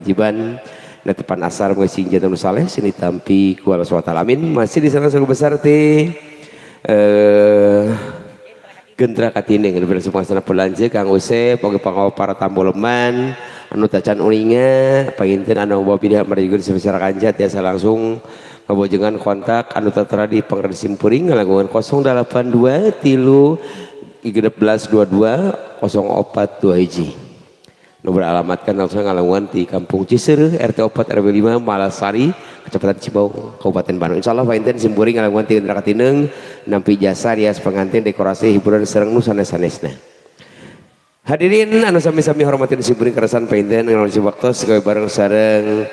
Kewajiban netepan asar sing janten saleh sing ditampi ku Allah SWT, amin. Masih di sana suku besar ti Gendra Katining semua sana belanja Kang Usep oge pangawa para tamu leman anu tacan uninga panginten anu bawa pilih marigul sebesar kanca tiasa langsung ngabojengan kontak anu tertera di pangran simpuring ngalakukan 082 3 16 22 04 21. Nu beralamatkan langsung ngalanguan di Kampung Ciseureuh RT 4 RW 5 Malasari, Kecamatan Cibaung, Kabupaten Bandung. Insyaallah panginten simpuring ngalanguan ti Gendra Katineng nampi jasa rias pengantin, dekorasi, hiburan sareng nu sanes-sanesna. Hadirin anu sami-sami hormatin simpuring kerasan, panginten ngalawan waktos gawe bareng sareng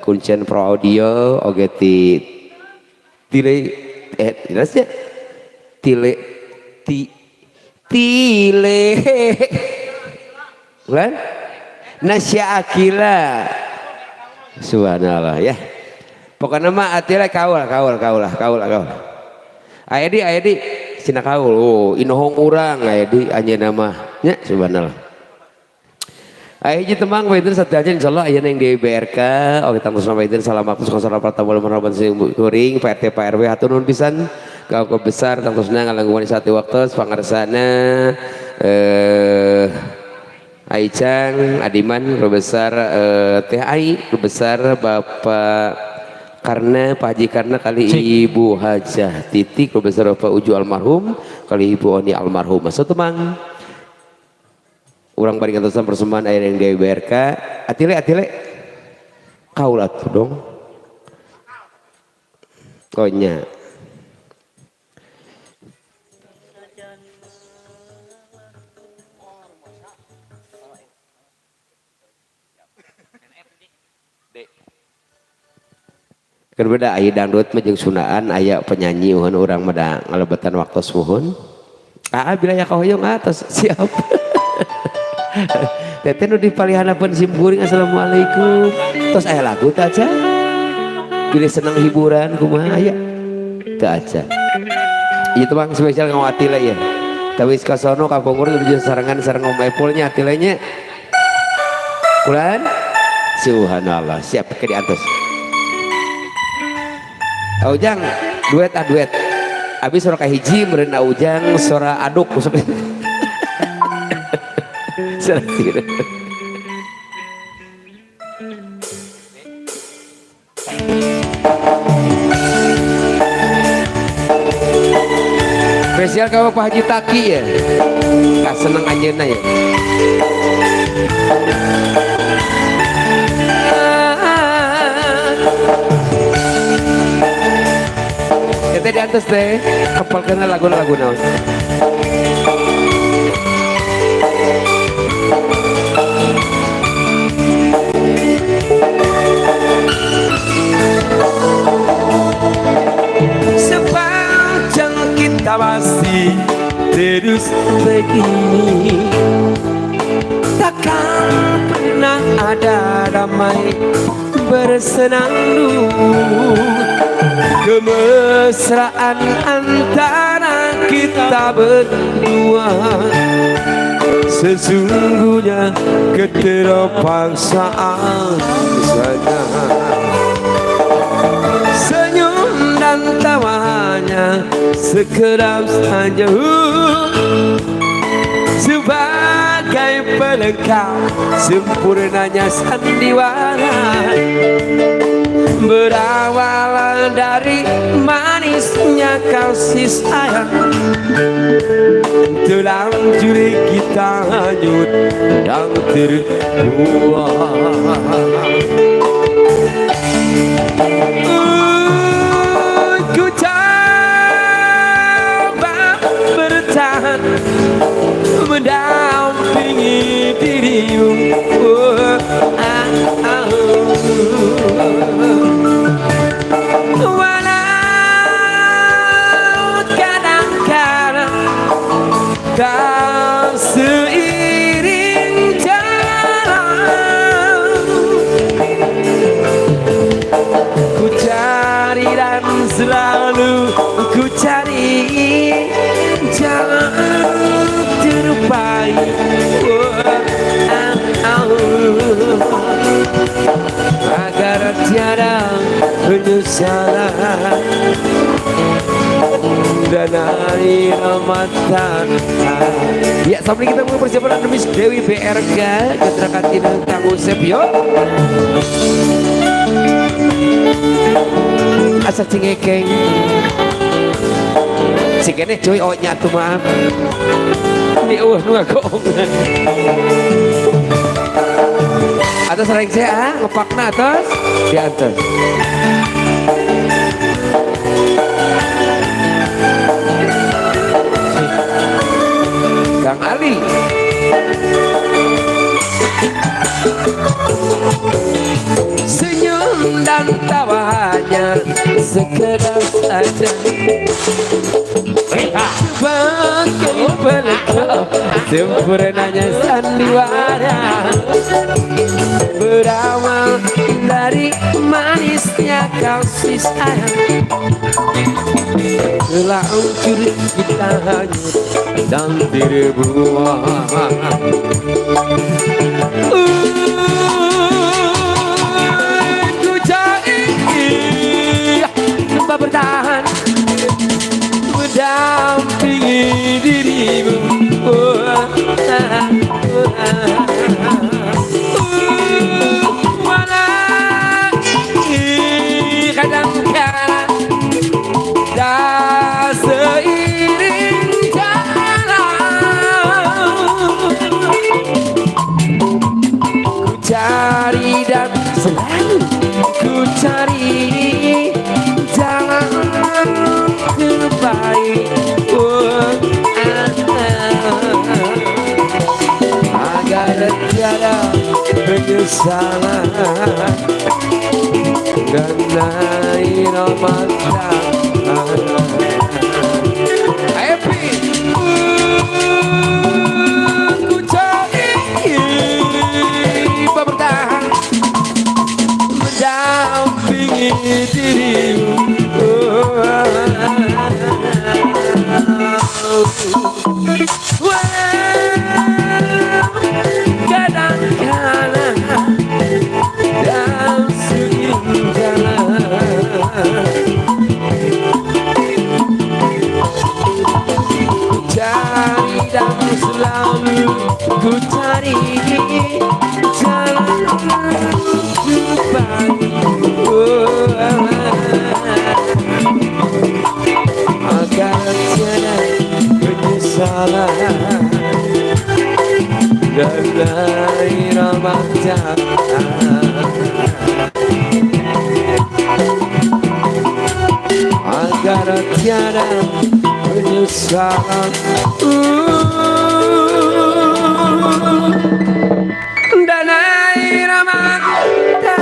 kuncen pro audio oge ti tile jelasnya tile ti tile kan Nasya Akila, subhanallah ya. Pokoknya mah Atila kaul kaul kaul lah, kaul kaul. Aya di, aya di cina kaul. Oh, inohong urang aya di anjeunna mah nya, subhanallah. Aya hiji tembang panginten satu aja, insyaallah aya yang di BRK. Oke, tangtos panginten salam waktu salam pertama marhaban kuring Pak RT, Pak RW, hatur nuhun pisan ka besar tangtosna ngalangkungan satu waktu pangarsana Aicang Adiman besar, Teh Ai besar, Bapak Karena, Pak Haji Karna kali Cik. Ibu Hajah Titik besar, Bapak Uju almarhum kali Ibu Oni almarhum. Masuk temang urang bari ngantosan persembahan air yang di BRK. Atile, atile kaul atuh dong konya. Keur beda aya dangdut mah jeung Sundaan, aya penyanyi uhun urang mah da ngalebetan waktu suhun. Ah, bila ya kahoyong atos siap. Teteh nu dipalihanapeun simkuring, assalamualaikum. Tos aya lagu teh aja. Pilih senang hiburan kumaha aya? Teu aja. Ieu teh bang spesial ngawati lah ya. Tapi ka sono kapungkur tuju sarengan sareng Om Epulnya Atilanya. Kulan? Subhanallah, siap ke diantos. Ujang duet, ah, duet. Abi suara kahiji meureun, Ujang suara aduk. Suara sira. Spesial ka Bapak Haji Taki ya. Kaseneng anjeunna ya. Teteh diantos teh, hafalkeun lagu-lagu naon. Sepanjang kita masih terus begini, takkan pernah ada damai bersenandung. Kemesraan antara kita berdua sesungguhnya keterpaksaan saja. Senyum dan tawanya sekedar saja sebagai pelengkap sempurnanya sandiwara. Berawal dari manisnya kasih sayang, terlanjur kita hanyut dan terbuang. Ku coba bertahan mendampingi dirimu. Oh, ah, ah, oh. Walau kadang-kadang tak seiring jalan, Penyesalan dan air mata. Ya, sampai kita mulai persiapan demi Dewi BRK Keterakatina Kang Usep yo. Asa cingekeng sikene cuy, oh nyatu maaf. Ini nu ngagoongan. Atas rengse ah, ngepakna atas di atas. Kang Ali. Senyum dan tawanya sekedar saja sebagai pelengkap sempurnanya sandiwara. Berawal dari manisnya kasih sayang, terlanjur kita hanyut dan terbuang. Ku cari tempat bertahan mendampingi dirimu. Kadang-kadang tak seiring jalan, ku cari dan selalu ku cari jalan terbaik. Agar tiada penyesalan dan air mata. Happy. Ku cari bertahan mendampingi dirimu. Kadang-kadang dan seiring jalan, ku cari dan selalu ku cari jalan terbaik. Agar tiada penyesalan dan air mata. Agar tiada penyesalan dan air mata.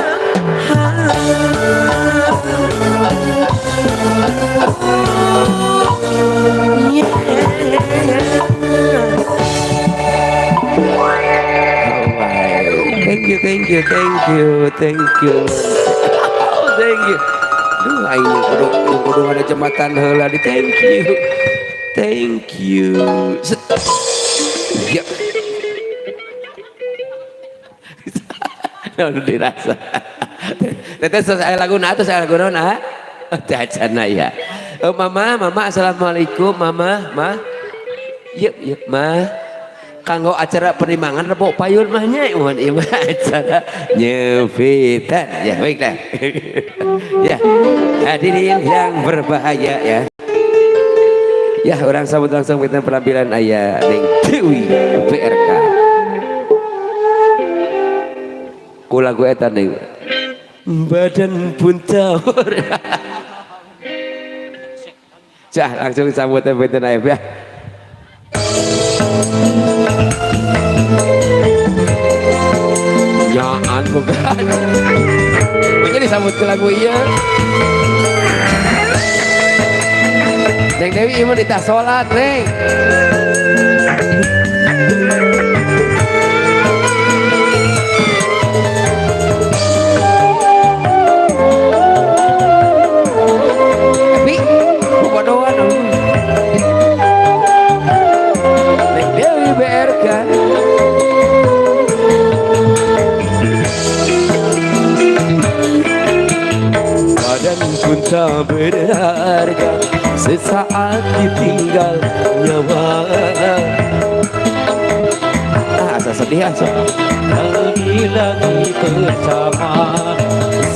Thank you, thank you, thank you, thank you, thank you. Duh, aing kudu ada jembatan heula di. Thank you, thank you. Set. Ya. Nah, dirasa. Teteh saya lagu na atau saya lagu naon ah? Cacana ya. Oh, mama, mama, assalamualaikum, mama, ma. Yuk, yuk, ma. Kanggo acara penimangan rebo payun mah nya mun ieu mah acara nyepitan ya, baiklah. Ya, hadirin yang berbahagia ya. Ya, orang sambut langsung kita penampilan ayah Neng Dewi BRK. Ku lagu eta Neng. Badan pun tawar. Cah, langsung sambut benten ayah ya. Yaan bukan. Mungkin disambut ke lagu iya. Neng Dewi ieu mah ditah salat, Neng. Epi, bobodohan. Neng Dewi BRK. Badan Tak berharga sesaat ditinggal nyawa. Ah, asa sedih asa. Lagi lagi bersama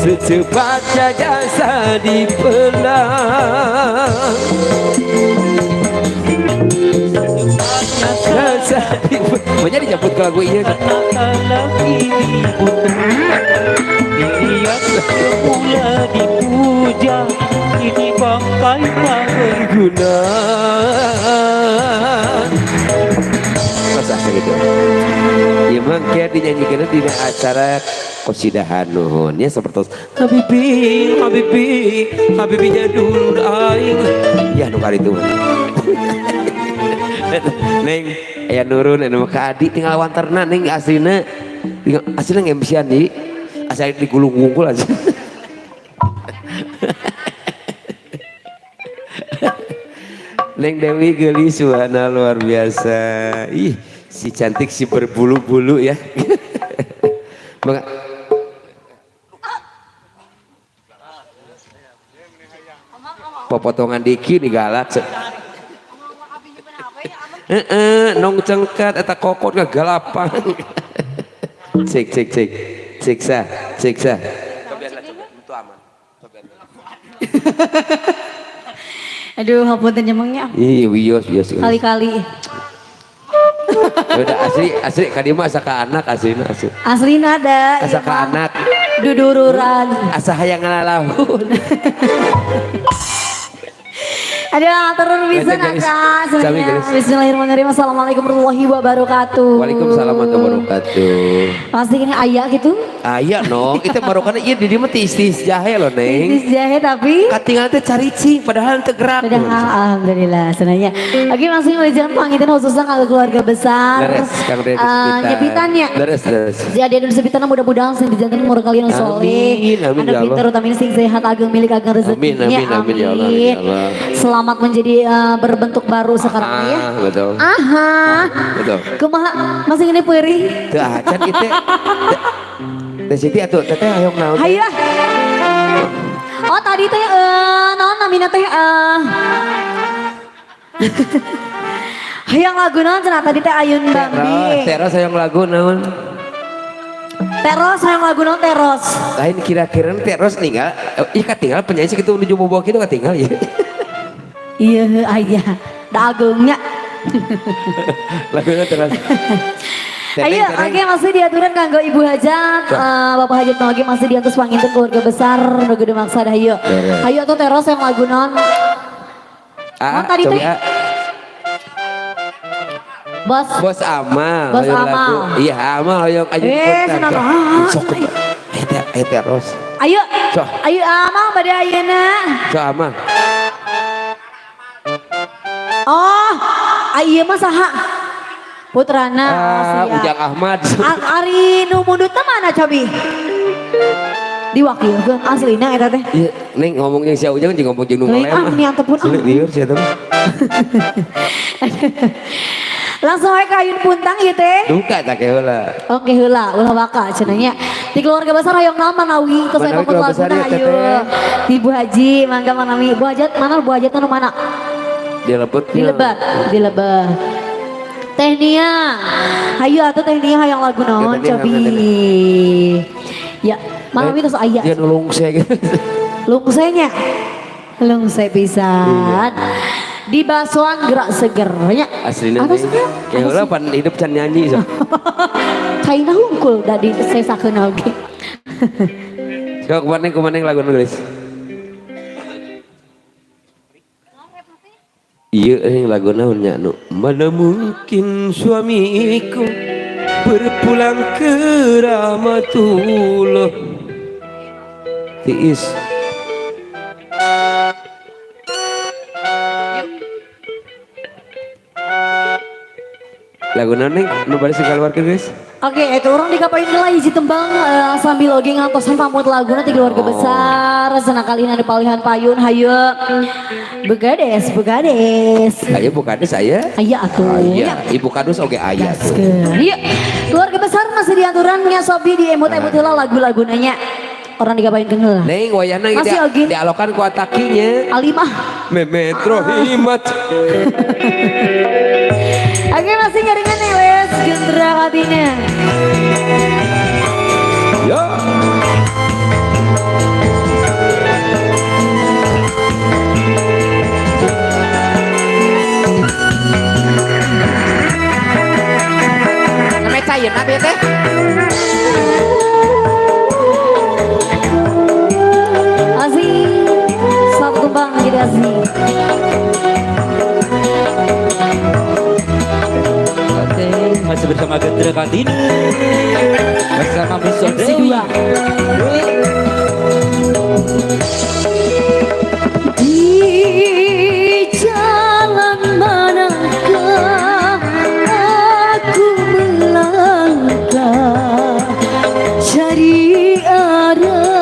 Secepatnya jasa dipelang. Jasa dipelang. Banyak dijemput ke lagu iya. Karena lagi dibutuh diri yang semula dipuja kini bangkai tak Guna. Masa asa gitu. Ya mang kayak dinyanyikan di acara kosidahan nuhun ya seperti Habibi, Habibi, Habibi jadul aing. Ya nu kali itu. Neng, aya nurun anu ka adi tinggal wanterna neng aslina. Tinggal aslina ngemsian di asal digulung-gungkul aja. Neng Dewi geulis suhana luar biasa. Ih, si cantik si berbulu-bulu ya. Maka popotongan diki nih galak. Heeh, nong cengkat eta kokot galapan. Cek cek cek. Cek sah, cek sah. Aduh, hapunten nyemengnya. Ih, wios wios. Kali-kali. Udah asli asli ka dieu mah asa ka anak aslina asli. Aslina da. Asa ka anak. Dudururan. Asa hayang ngalalaun. Aduh, turun bisa nakak. Bismillahirrahmanirrahim. Assalamualaikum warahmatullahi wabarakatuh. Waalaikumsalam warahmatullahi wabarakatuh. Pasti ini ayah gitu? Ayah no, itu barokahnya iya di dia mah tiis-tiis jahe loh neng. Tiis jahe tapi? Katingal teh caricing, padahal teu gerak. Padahal alhamdulillah sebenarnya. Oke langsung mulai jalan pangitan khususnya kalau keluarga besar. Leres, Kang Deddy Sepitan. Nyepitannya. Leres, leres. Jadi ada sepitan mudah-mudahan sing dijanten umur kalian soleh. Amin, amin Anu ya Allah. pinter utamin sing sehat ageng milik ageng rezekinya. Amin, amin, amin ya Allah, amin ya Allah. Selamat menjadi berbentuk baru sekarang ya. Betul. Aha. Betul. Kumaha masih ini perih. Teu acan ieu teh. Teh Siti atuh teteh hayang naon? Hayu. Oh tadi teh naon namina teh hayang lagu naon cenah tadi teh Ayun Bambi. Teros hayang lagu naon? Teros hayang lagu naon teros? Lain kira-kira teros ninggal, ih katinggal penyanyi sakitu menuju bobo kitu katinggal ya. Iya ayah, dagungnya. Lagunya terus. Ayo, oke masih diaturan kanggo Ibu Hajat, Bapak Hajat lagi masih diatus panginten keluarga besar nu gede maksa dah yuk. Ayo tuh teros yang lagu non. Non tadi teh. Bos. Bos Amal. Bos Amal. Iya Amal hoyong ayo. Sok. Ayo teros. Ayo. Ayo Amal pada ayeuna. Sok Amal. Oh, iya mah saha? Putrana. Ujang Ahmad. Ari nu mundutna mana cobi? Diwakilkeun aslina eta teh. Iya, neng ngomong jeung si Ujang jeung ngomong jeung nu ngelem. Ah, ni antepun. Sulit liur sia teh. Langsung we ka Ayun Puntang ieu teh. Duka tak heula. Oke heula, ulah waka cenah nya. Di keluarga besar hayang naon manawi tos aya pamut laguna ayo. Di Bu Haji mangga manawi. Bu Hajat mana Bu Hajat anu mana? Dilebet. Dilebet, dilebet. Teh Nia. Hayu atuh Teh Nia hayang lagu naon cobi. Ya, manawi tos aya. Dia nulungse gitu. Lungsenya. Lungse pisan. Di basoan gerak segernya. Aslina apa sih? Ya heula pan hidup can nyanyi sok. Kaina hungkul da di sesakeun oge. Sok kumaneng lagu nulis. Iya lagu naon nya nu mana mungkin suamiku berpulang ke rahmatullah. Tiis. Lagu naon neng nu bari sikaluarkeun guys. Oke, itu orang dikapain heula hiji tembang sambil oge ngantosan pamut laguna ti keluarga besar senang kalian ada palihan payun hayu. Begades, begades. Ayo bukades aya. Aya atuh. Aya, ibu kadus oge aya tuh. Iya. Keluarga besar masih diaturan nya sobi di emut-emut heula lagu-laguna nya. Orang digabain heula. Neng wayahna Masih oge. Dialokan ku atakinya. Alimah. Memetro himat. Oke masih nyaringan nih Les Gendra Katina. Ya. Namanya cair nabi teh. Masih satu tumbang gitu asih. Oke, masih bersama Gendra Kartini bersama Miso MC Dewi. 2. Di jalan manakah aku melangkah cari arah.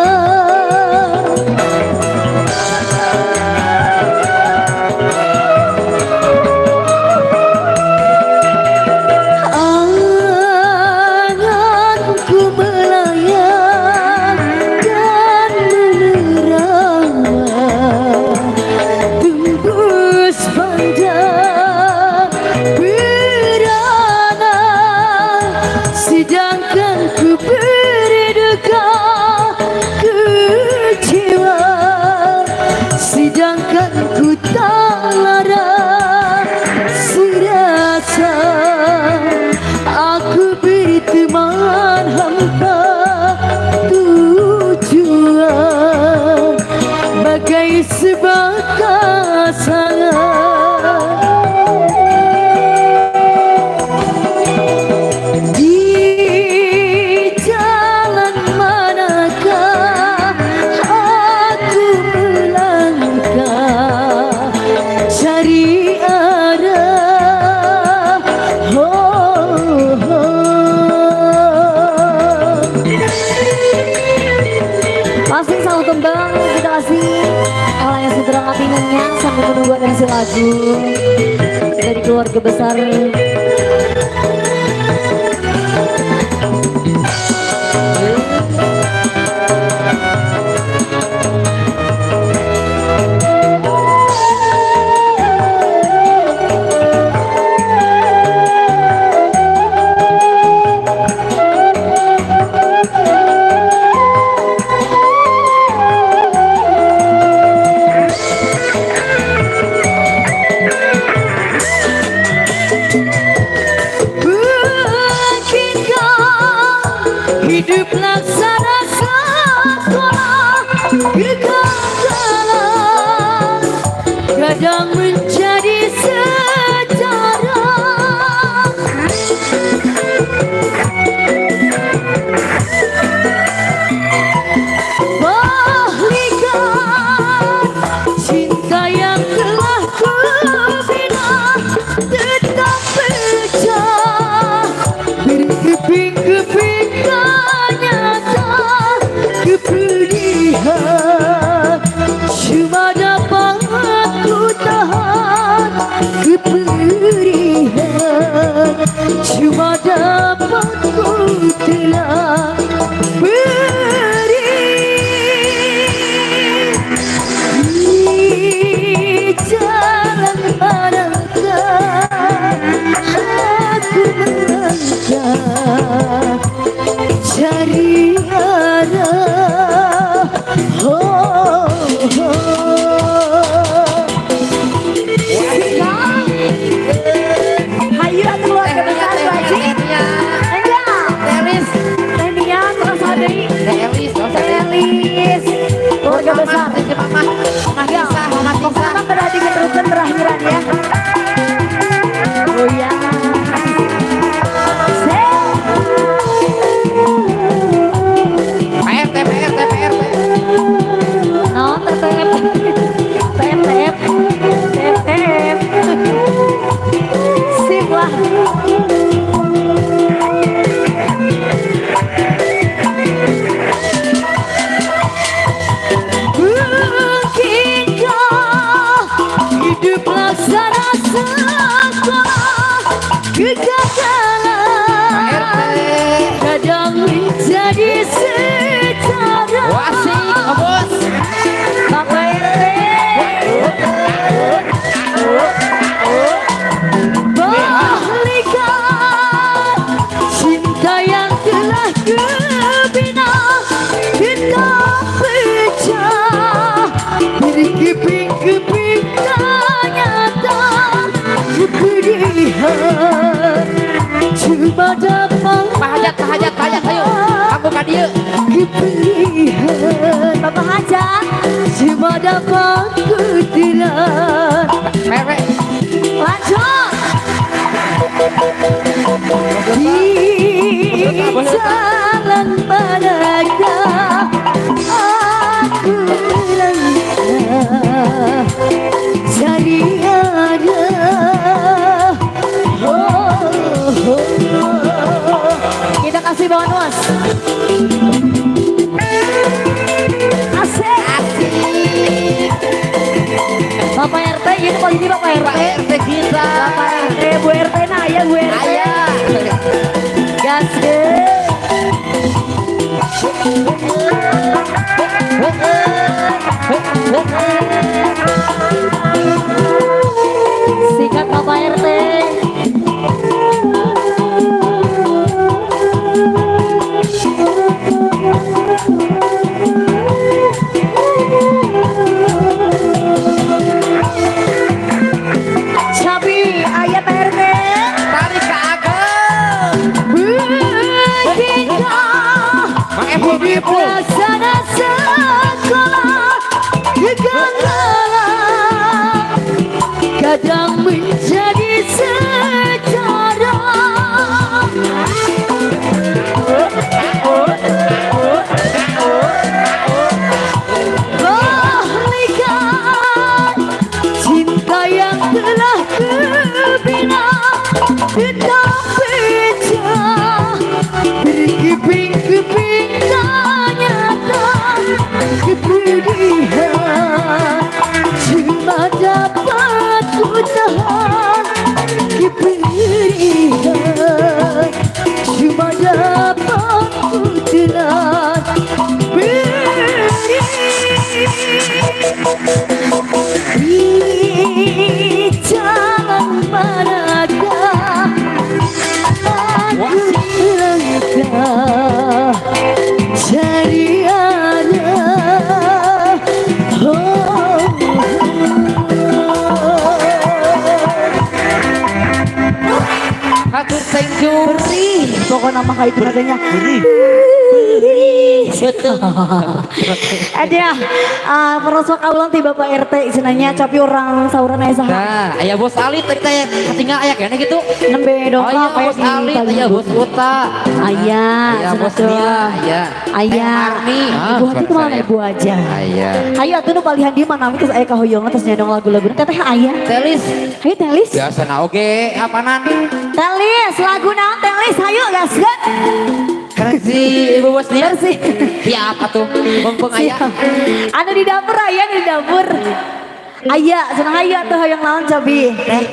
Anganku melayang dan menerawang tembus pandang berana, sedangkan ku berduka kecewa, sedangkan ku tak lara serasa aku berteman hampa tujuan bagai sebatas angan. Di jalan manakah aku melangkah cari arah. Oh, oh. Masih selalu tembang kita kasih orang yang sudah ngatingannya sambil menunggu versi lagu dari keluarga besar. Mungkinkah hidup laksana sekolah kegagalan kadang menjadi sejarah. Bahlikan cinta yang telah kubina tetap pecah berkeping-keping ternyata kepedihan cuma dapat ku tahan, kepedihan cuma dapat ku telan beri. Di jalan manakah aku melangkah cari arah. Oh, oh. Hayu atuh keluarga besar wajib. Enggak. Teris, Teh Nia terus deui. Teris, Telis. Keluarga besar. Mama, Mama Tisa, Mama Tisa. Pokoknya berarti diteruskan berakhiran ya. Oh ya. PRT, PRT, PRT. No, TTF. TTF. TTF. Sip lah. Mungkinkah hidup laksana sekolah kegagalan kadang menjadi sejarah. Wah. dapat ku telan. PRW. Lanjut. Di jalan manakah aku langkah cari arah. Oh, oh, oh. Kita kasih bonus. Asik. Asik. Bapak RT, ini posisi Bapak RT. Pak RT kita. Bapak RT, Bu RT, nah ya Bu RT. Ayah. Gas deh. Sikat Bapak RT. Cabi, ayah Pak RT. Tarik ke ageng. Begitu Mang Epul, Mang Epul. Laksana sekolah kegagalan kadang menjadi sejarah. Bahlikan cinta yang telah kubina tetap pecah berkeping-keping tak nyata kepedihan cuma dapat ku tahan kepedihan cuma dapat ku telan beri di jalan manakah aku langkah cari arah. Oh, oh. Hatur thank you. Beri pokoknya nama kayak itu nadanya Beri. Betul. Ada perosok kaulan ti Bapak RT cenanya capi orang sauran aya saha. Nah, aya bos Ali tadi teh ketinggal aya kene gitu. Nembe Oh dongkap iya, aya bos di Ali, aya bos Uta. Aya, Aya bos cenah tuh. Nila, aya. Aya. Teh Marni. Ibu hati kemana ibu aja. Aya. Ayo atuh nu palihan di mana geus aya kahoyong terus nyedong lagu-lagu teh teh aya. Telis. Ayo Telis. Biasa na oge apanan? Telis lagu naon Telis hayu gaskeun. Karena si ibu bos Nia. Bersih. Siap atuh. Mumpung aya. Siap. Anu di dapur aya anu di dapur. Aya, senang aya tuh hoyong naon cobi. Teh.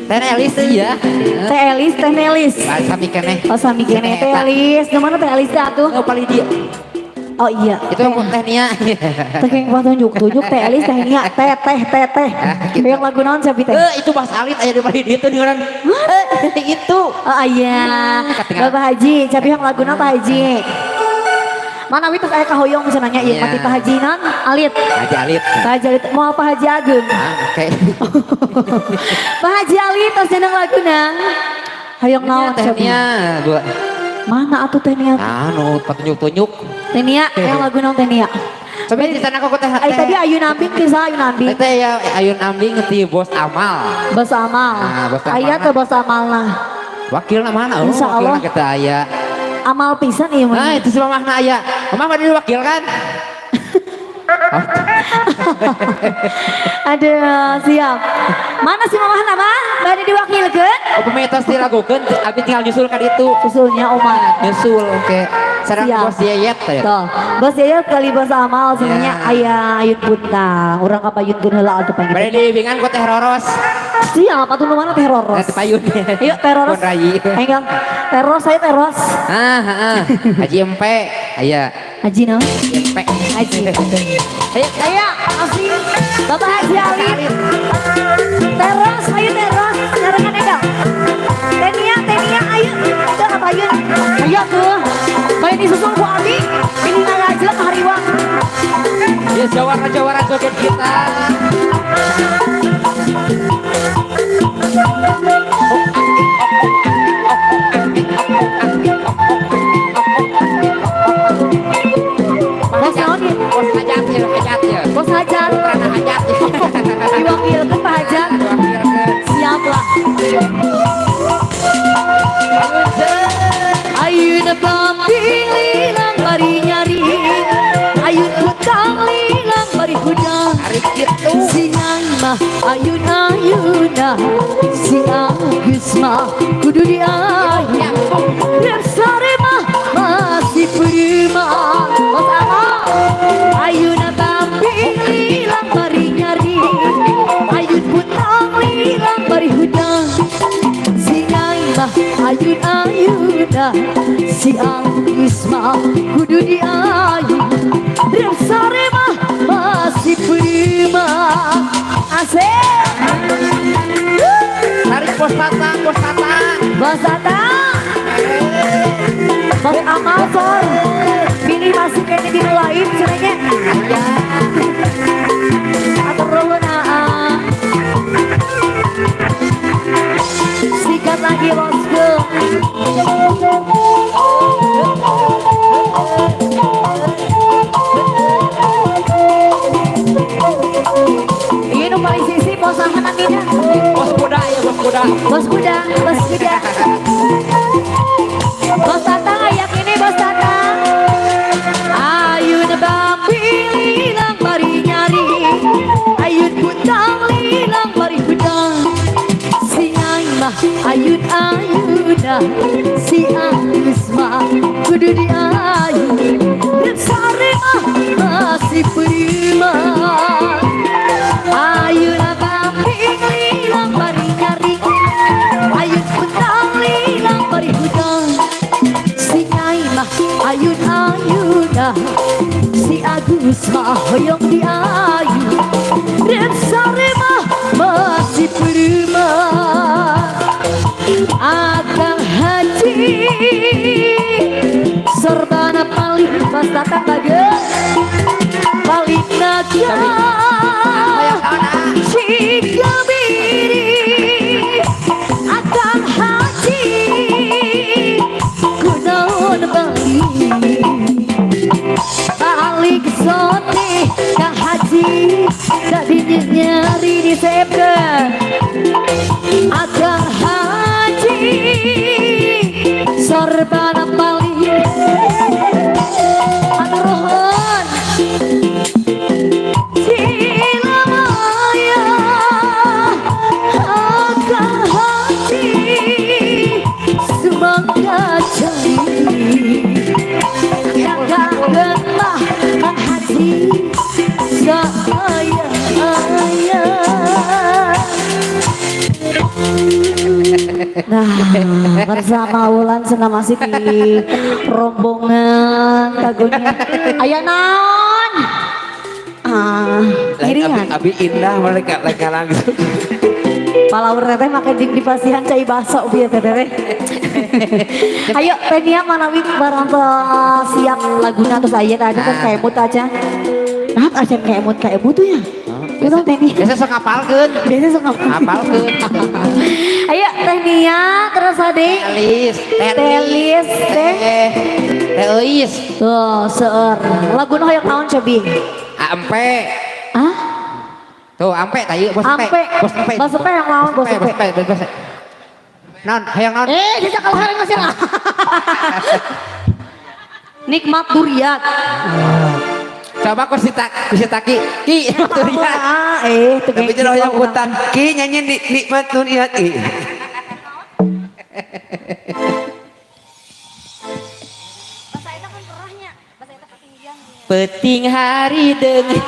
Teh Elis iya. Teh Elis, Teh Nelis. Ah, sami keneh. Oh sami kene Teh Elis, nu mana Teh Elis teh atuh? Oh, paling dia. Oh iya. Itu yang Teh Nia. Teh yang tunjuk tunjuk Teh Elis, Teh Nia, Teh Teh Teh Teh. Gitu. Hoyong lagu naon cobi teh? Eh, itu Mas Alit aya di paling dia tuh dengeran. Eh, itu. Oh iya. Ketinggalan. Bapak Haji, capi hoyong lagu naon Pak Haji? Mana wi tos aya kahoyong cenah nya ieu Iya. mati Pak Haji naon? Alit. Haji Alit. Pak Haji Alit, mau Pak Haji Agung. Ah, oke. Pak Haji Ali tos jeneng laguna. Hoyong naon Teh cobi? Nia, dua. Mana atuh Teh Nia? Anu, petunjuk-tunjuk. Teh Nia, yang lagu naon Teh Nia? Coba di sana kok teh. Ay tadi Ayun Ambing kisah Ayun Ambing. Teh ya Ayun Ambing ti Bos Amal. Bos Amal. Ah, Bos Amal. Aya teh Bos Amal lah. Wakilna mana? Oh, Insya Allah. wakilna kita aya. Amal pisan ieu Nah, mah. itu si mamahna aya. Mamah mah diwakil kan? Oh, Aduh, siap. Mana si mamah nama? Bade diwakilkeun? oh pemitos dilakukeun abi tinggal nyusul kan itu. Usulnya Oma. Nyusul oke. Sareng Siap. Bos Yeyet teh. Tuh, Bos Yayat kali Bos Amal sebenarnya Ya. aya Ayun Punta. Urang ka payunkeun heula atuh Bade panggil. dibimbingan ku Teh Roros. Siap atuh nu mana Teh Roros? Teh payun. Yuk Teh Roros. Pun rayi. Enggal. Teh Roros saya Teh Roros. Ah, heeh. Haji Empe, aya. Haji naon? Empe. Haji. Ayo, Ayo, asik. Bapak Haji Ali. Teros, ayo teros. Nyarengan enggal. Tenia, Tenia, ayo. Udah apa ayo? Ayo tuh. Kayak disusul ku Abi. Ini ngajleng hariwang. Ya jawara-jawara joget kita. Bos naon ieu? Bos hajat ya, hajat ya. Bos Hajat. Putrana Hajat. Diwakilkan Pak Hajat. Siap lah. Ayun bambi lilang bari nyari, ayun hutang lilang bari hudang. Ari kitu. Si Nyai mah ayun ayuna, si Agus mah kudu diayun. Dan sare mah masih prima. Mas Amal. Ayun bambi lilang bari nyari, ayun hutang lilang bari hudang. Si Nyai mah ayun ayuna, si Agus mah kudu diayun. Dan sare mah masih prima. Asik. Tarik Bos Tatang, Bos Tatang. Bos Tatang, Bos Amal sor. Pilih masih kayaknya di lain cenanya. Atur nuhun aa. Sikat lagi bosku. Ini nu paling sisi bos saha namina? Bos kuda ya, bos kuda. Bos kuda, bos kuda. Bos Tatang ayak ini bos Tatang. Ayun bambi lilang bari nyari, ayun hutang lilang bari hudang. Si Nyai mah ayun ayuna, si Agus mah kudu diayun. Dan sare mah masih prima. Ayun bambi lilang bari nyari, ayun hutang lilang bari hudang. Si Nyai mah ayun ayuna, si Agus mah hoyong diayun. Dan sare mah masih prima. Akang Haji serbana paling Mas Tatang bagus paling naga Cikabiri. Akang Haji kunaon bali balik sote Kang Haji tadi nyari di sepke. Akang Haji sorbana paling anuruhun Cilamaya. Akang Haji sumangga cai kakak gemah Kang Haji saya ayah. Nah, bersama Wulan senang masih di rombongan kagunya. Aya naon? Ah, Lain iringan. abi indah mereka mereka langsung. Palawur teteh make jeung dipasihan cai baso bieu teteh teh. Ayo Tenia manawi barantos siap laguna terus aya tadi kan kaemut aja. Nah, acan kaemut kaemut tuh ya. Kunaon Tenia? Biasa sok ngapalkeun. Biasa sok Ngapalkeun. Ayo Teh Nia terus adik. Telis, Telis teh. Teh Euis. Tuh, seueur. Laguna hoyong naon cobi? Ampe. Hah? Tuh, ampe tah ieu bos empe. Ampe. Bos empe. Bos empe yang naon, bos empe? Bos empe, bos empe. Naon, hayang naon? Eh, jajak kalau hari masih lah. Nikmat duriat. Coba ku si Taki. Ki, duriat. Ah, eh, tuh Tapi jangan hoyong utang. Ki nyanyi nikmat duriat. Ih. Peting hari dengan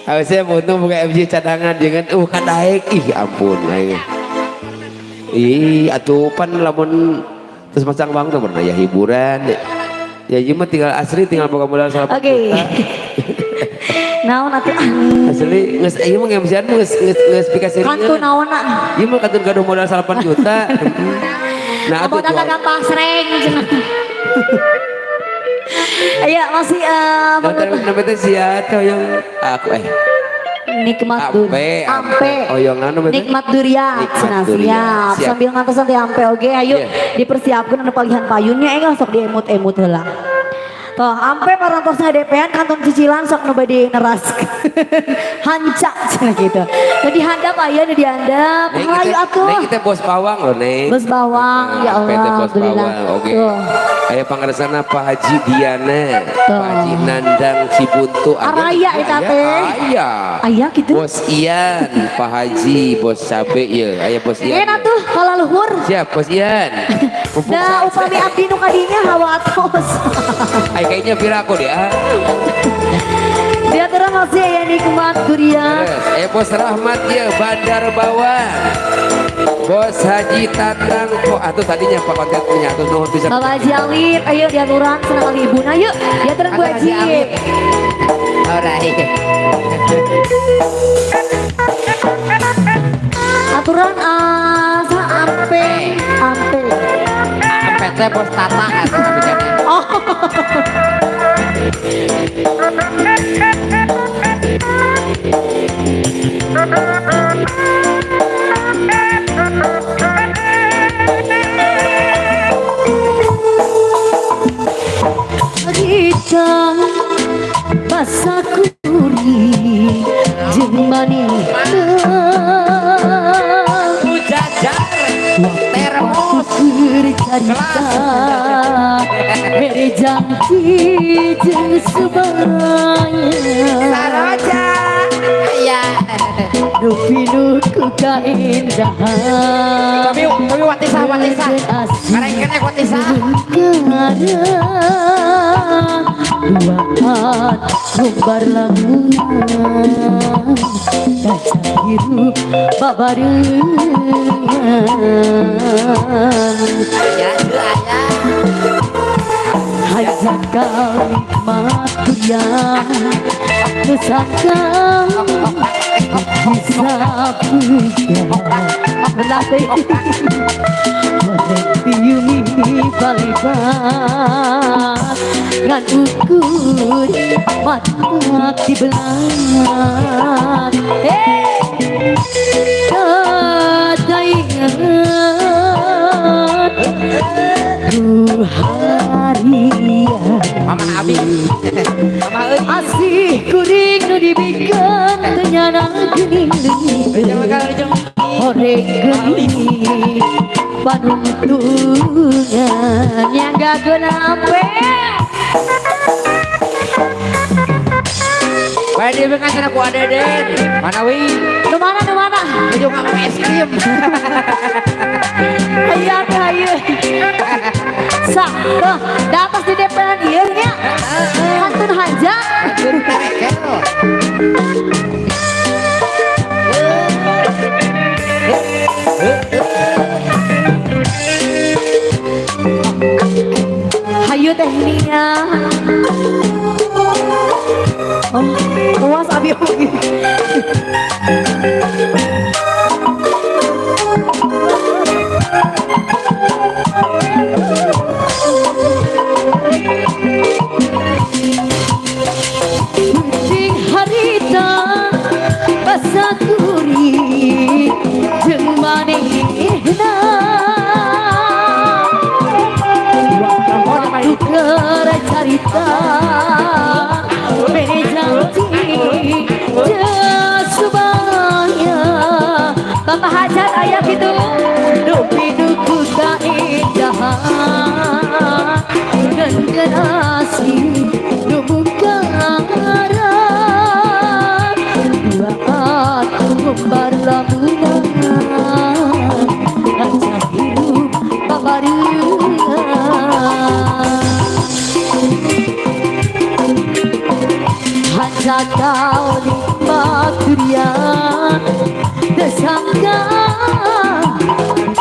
Harusnya untung buka MC cadangan jangan kadaek ih ampun aing. Ih atuh pan lamun terus masang bang tuh pernah ya hiburan. Ya ieu mah tinggal asli tinggal boga modal 1 Oke. juta. Naon atuh? Asli geus ieu mah MC-an geus geus geus pikaserian. Kantun naon ah? Ieu mah kantun gaduh modal 8 juta. Nah atuh Modal jual. gampang sreng cenah. Ayo masih Namanya teh sia teh hoyong aku eh Nikmat dur. Ampe, Ampe. Hoyong anu betul? Nikmat duriat. Nikmat Nah, duriat. siap. Siap. Sambil ngantos nanti ampe oge ayo Iya. dipersiapkan anu palihan payunnya enggal sok diemut-emut heula. Toh, ampe parantosna DP-an kantun cicilan sok nu bade neraskeun. Hanca cenah gitu. Tadi handap aya nu dihandap. Neng Hayu kita, atuh. Neng kita bos bawang loh, Neng. Bos bawang, ya Allah, PT Bos alhamdulillah. Bawang, oke. Tuh. Aya pangaresana Pak Haji Diana, Tuh. Pak Haji Nandang Cibuntu. Aya, Araya eta teh. Aya. Aya gitu. Bos Ian, Pak Haji, Bos Cabe ya. Aya Bos Ian. Enak tuh kalau luhur. Siap, Bos Ian. Mumpung Nah, upami abdi nu kadinya hawa atos. Ay, kayaknya piraku deh. Ah. Diaturan masih aya nikmat kuria. Terus, Bos Rahmat ya, Bandar Bawang. Bos Haji Tatang kok atau tadinya Pak konten menyatu nuhun bisa. Bapak Haji Alif, ayo diaturan senang kali ibu. Nah, yuk diaturan Bu Haji Haji. Alif. Alright. Aturan sa ampe ampe. Ampe teh Bos Tata atuh kabeh. Oh. Harita basa kuri jeung manehna Jajar termos keur carita mere janji jeung sebaya Saroja. Ya. Nu pinuh ku kaindahan Kami kami watisa watisa. Kareng kene watisa. Duaan gumbar lamunan kaca hirup babarengan Ya, ya. Hajakal nikmat dunia nu sangka bisa puja berlatih piumi balibat ngan ukur mata dibelat kataingat ku harian Mama Abi. Mama euy. Asih kuring nu dibikeun teu nyana geuning Jangan kalau jeung horeng geuning panuntungan yang gak guna ampe. Bae dibikeun cenah ku Adeden. Mana wi? Nu mana nu mana? Nuju ngomong es krim. Hayu atuh hayu. Sa, tuh, da atas di DP-an ieu nya. Kantun hajat. Kantun terekel. Hayu teh Nia. Oh, luas abi oge. Kucing harita basa kuring jeung manehna waktu keur carita mere janji jeung subaya Bapak Hajat aya kitu nu pinuh ku kaindahan ngan asih nu mungkaran duaan ngumbar lamunan ngajak hirup babarengan hanjakal nikmat dunia teu sangka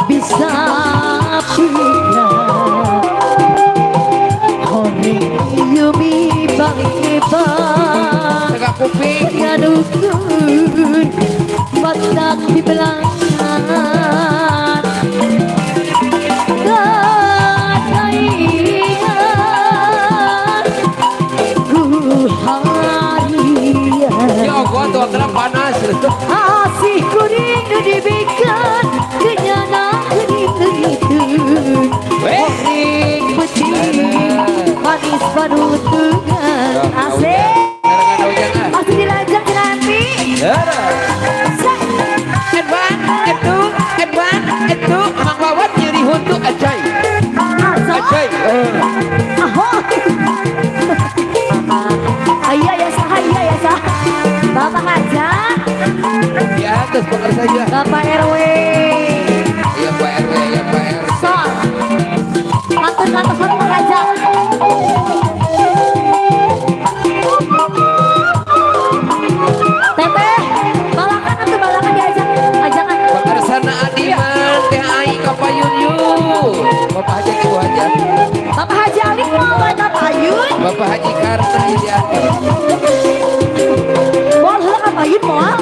bisa punya horeng yumi balik Tegak kuping. nganukur batak di belangan kataingan ku harian Ya gua tuh kenapa panas. asih kuring nu dibikeun kenyana geuning leungiteun Weh. horeng peuting manis panutungan. Aho. Iya ya sah, iya ya sah. Bapak Hajat, Di atas bakar saja. Bapak RW. Iya Pak RW, iya Pak RW. Sok. Pantun-pantun Pak Hajat. Teteh, balakan atau balakan diajak, ajakan. Bakar sana Adiman, Teh Ai kapayun yuk. Bapak Haji Ibu Hajat. Bapak Haji Ali mau kapayun. Bapak Haji Karta di atas. Moal heula kapayun moal.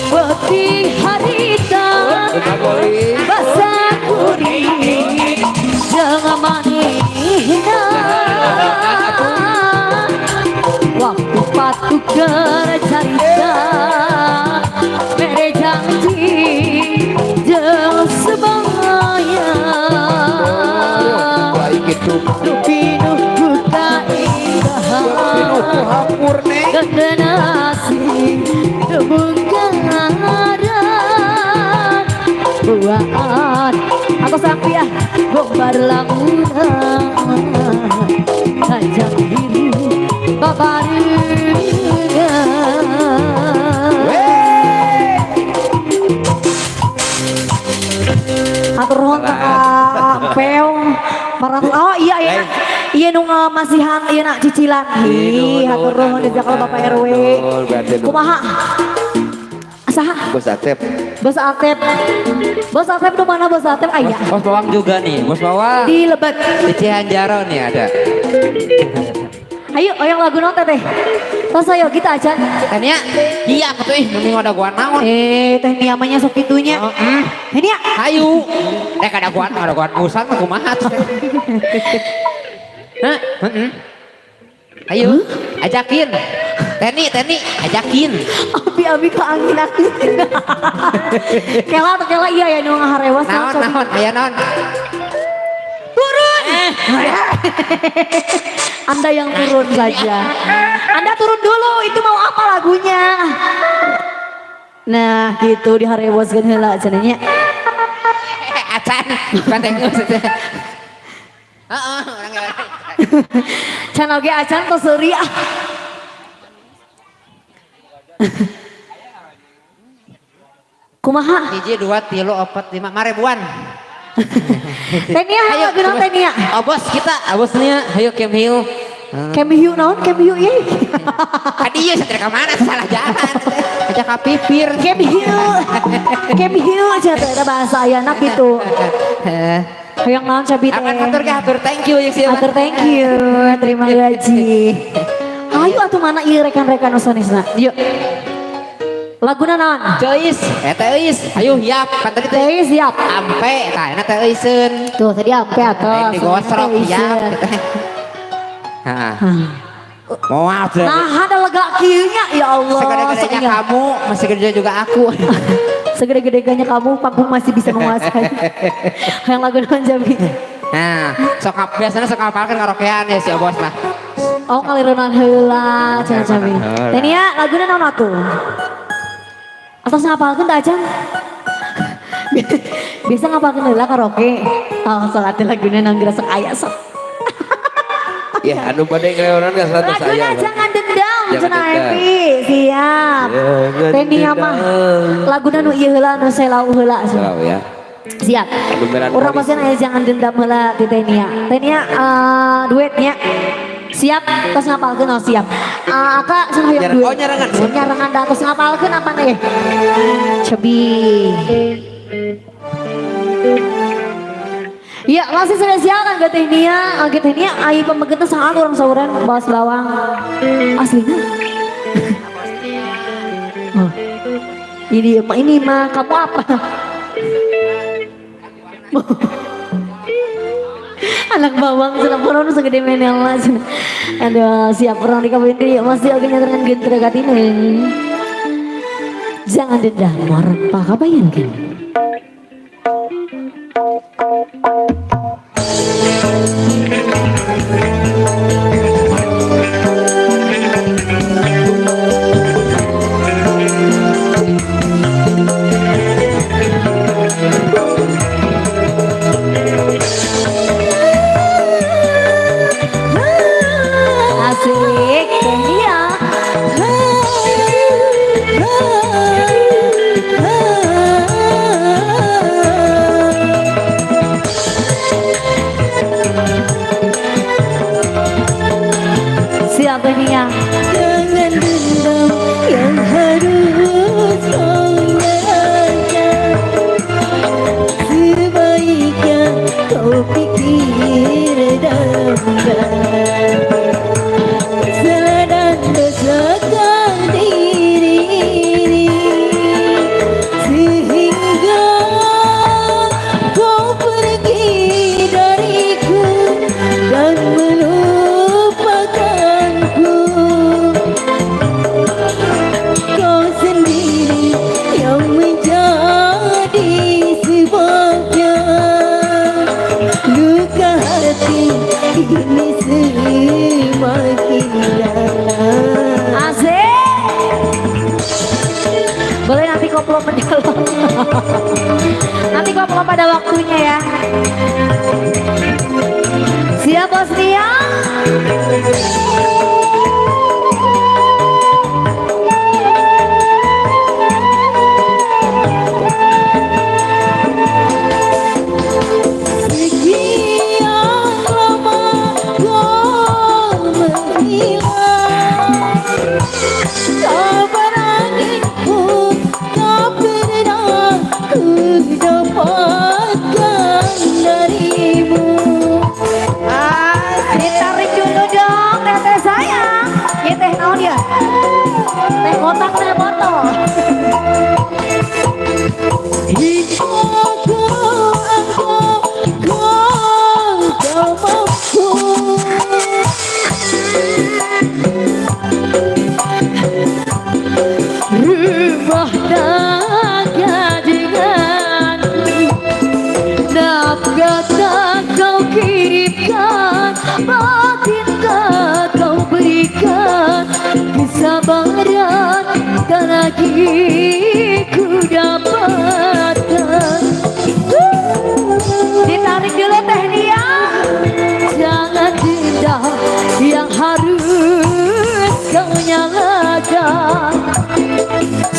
Beuti harita basa kuring jangan manehna. Waktu patuker carita mere janji jeung sebaya. Baik itu. Pinuh ku kaindahan Pinuh ku hapur neng. Gendenasi debungkaran buaan atau sampiah gombar lamunan tajam biru babarengan. Atur nuhun ka Peong Marantu. Oh iya iya. Iya nu ngamasihan ieu nak cicilan. Ih, hatur nuhun jazakallah Bapak RW. Kumaha? Saha? Bos Atep. Bos Atep. Bos Atep nu mana Bos Atep aya? Bos Bawang juga nih, Bos Bawang. Di Lebet. Di Cihanjaro nih ada. Ayo, oyong lagu naon teteh? Tos ayo kita aja. Teh Nia, iya aku tuh ih, mending ada gua naon. Eh, Teh Nia mah nya sok kitunya. Teh Nia. Ayo. Eh kada gua musan mah kumaha tuh. Hah? Heeh. Ayo, ajakin. Teni, Teni, ajakin. Abi-abi ke angin-angin. Kela atau kela iya ya nu ngaharewas. Naon, naon, aya naon. Turun. Anda yang turun saja. Anda turun dulu, itu mau apa lagunya? Nah, gitu diharewoskeun heula cenah nya. Acan, pantengus teh. Heeh, urang ge. Can oge acan tos seuri ah. Kumaha? 1, 2, 3, 4, 5, marebuan. Teh Nia, ayo lagu Teh Nia. Oh bos kita, bos Nia, ayo Kem Hiu. Kem Hiu naon? Kem Hiu ieu. Tadi ieu satria ka mana salah jalan. Aja ka pipir. Kem Hiu. Kem Hiu cenah teh eta bahasa ayana kitu. Hoyong naon cabi teh? Akan atur ke atur thank you ya siapa. Atur thank you, terima gaji. Ayo atuh mana ieu rekan-rekan usanisna. Yuk. Laguna naon? Teuis, teuis. Ayo siap, kan tadi teh. Teuis siap. Ampe, tah enak teuiseun. Tuh tadi ampe atuh. Lain digosrok siap. Heeh. Moal teh. Nah, ada lega kieu nya ya Allah. Segede-gedenya kamu, masih gede juga aku. Segede-gedenya kamu, panggung masih bisa menguasai. Yang lagu naon Jabi? Nah, sok biasanya sok ngapalkeun karaokean ya si Obos mah. Oh, ngalirunan heula cenah Jabi. Teh Nia, laguna naon atuh? Atos ngapalkeun teh acan? Biasa ngapalkeun heula karaoke. Oh, sok atuh laguna naon geura sok aya sok. Ya, anu bade ngaleonan ka 100 Laguna aya. jangan dendam cenah Jangan dendam. Evi. Siap. Jangan Teh Nia mah dendam. laguna nu ieu heula nu selau heula. Selau ya. Siap. Anu melankolis. Urang pasti aya jangan dendam heula ti Teh Nia. Teh Nia duetnya. Siap, tos ngapalkeun oh siap. Aka cenah hoyong duet. Oh, nyarangan. Oh, nyarangan da tos ngapalkeun apa nih? Cebi. Ya, masih spesial kan ke Teh Nia. Oke Teh Nia, ai pamegetna saha urang sauran bawas bawang. Aslina. Oh. Ini mah kamu apa? Anak bawang cenah purun segede menela cenah. Aduh, siap urang di kabin masih oge nyarengan gentra katine. Jangan dendam orang pak kabayan kan. Diredamkan salah dan dosakan diri ini, sehingga kau pergi dariku dan melupakanku. Kau sendiri yang menjadi sebabnya luka hati ini semakin dalam. Asik. Boleh nanti koplo mendalam. Nanti koplo pada waktunya ya. Siap, Bos Nia? Sekian lama kau menghilang, kabar angin pun tak pernah ku dapatkan darimu. Ditarik dulu dong, teteh sayang. Ini teh naon ya? Teh kotak, teh botol. Hingga ku anggap kau tak mampu. Rumah tangga dengan nafkah tak kau kirimkan, batin tak kau berikan, kesabaran tak lagi ku dapatkan. Ditarik dulu, Teh Nia. Jangan dendam yang harus kau nyalakan.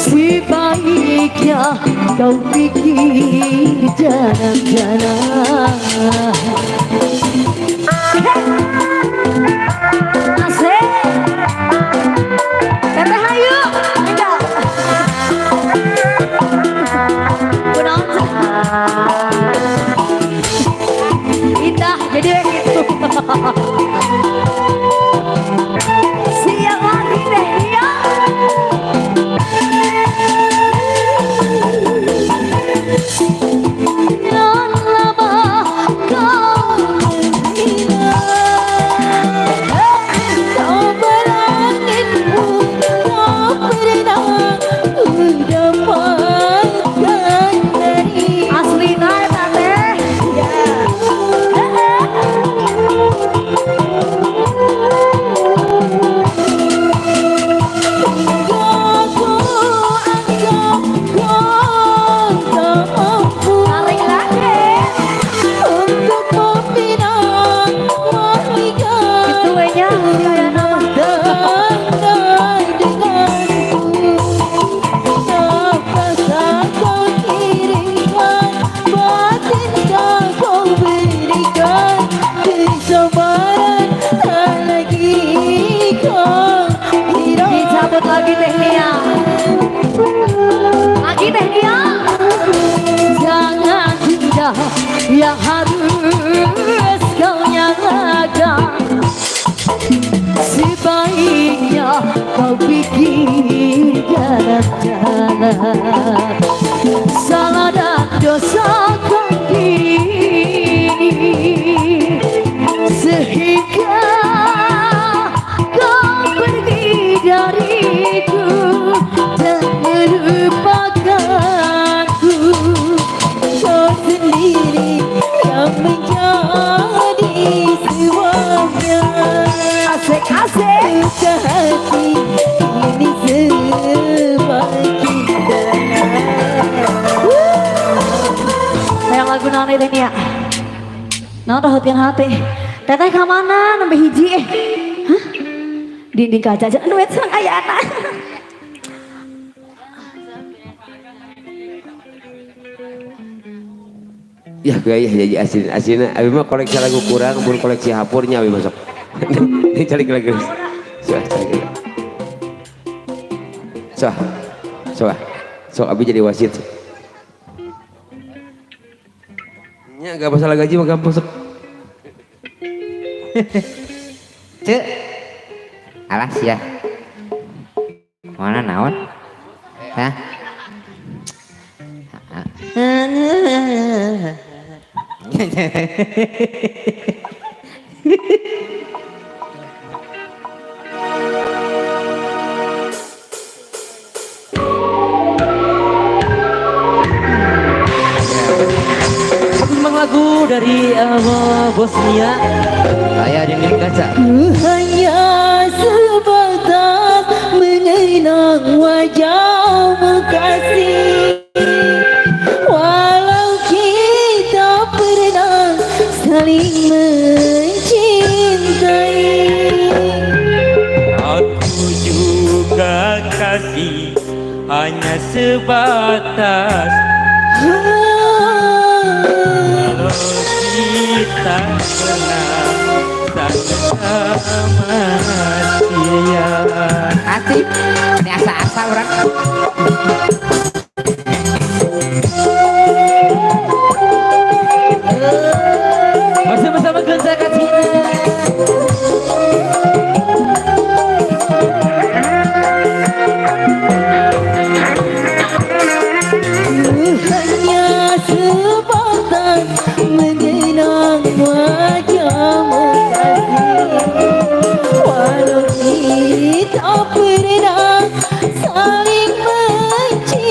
Sebaiknya kau pikir jalan-jalan. Asik. Teteh hayu. Enggak. Kunaon? Indah jadi gitu. Siap lagi, Teh Nia. Sekian lama kau menghilang, kabar anginmu tak pernah ku dapatkan dari Aslina eta teh. Hingga ku anggap kau tak mampu Tarik lagi. untuk membina mahligai Gitu we nya kayak nama. tangga denganku. Nafkah tak kau kirimkan, batin tak kau berikan, kesabaran tak lagi kau hiraukan. Dicabut lagi, Teh Nia. Lagi, Teh Nia. Jangan dendam yang harus kau nyalakan. Sebaiknya kau pikir jalan-jalan. Salah dan dosa kini, sehingga kau pergi dariku dan melupakanku. Kau sendiri yang menjadi sebabnya Asik asik. luka hati ini semakin dalam. Hayang lagu naon ieu, Teh Nia? Naon rahutian hati? Teteh ka mana nembe hiji eh? Hah? Dinding kaca aja. Aduh, eta sareng ayana. Ya gaya jadi asin asin. Abi mah koleksi lagu kurang, pun koleksi hapurnya abi masuk. Ini cari lagi. Sok, cari. Sok, sok, sok abi jadi wasit. Nya gak masalah gaji mah gampang, sok. Cek. Alas ya. Mana naon? Hah? Satu tembang lagu dari Bosnia. Saya dinding kaca. Ku hanya sebatas mengenang wajahmu kasih. Walau kita pernah saling mencintai. Aku juga kasih hanya sebatas kalau kita pernah sama dia. Asik. Ini asa-asa orang. Masih bersama Genza Katina. Ku hanya sebatas mengenang wajahmu kasih. Walau kita pernah saling mencintai.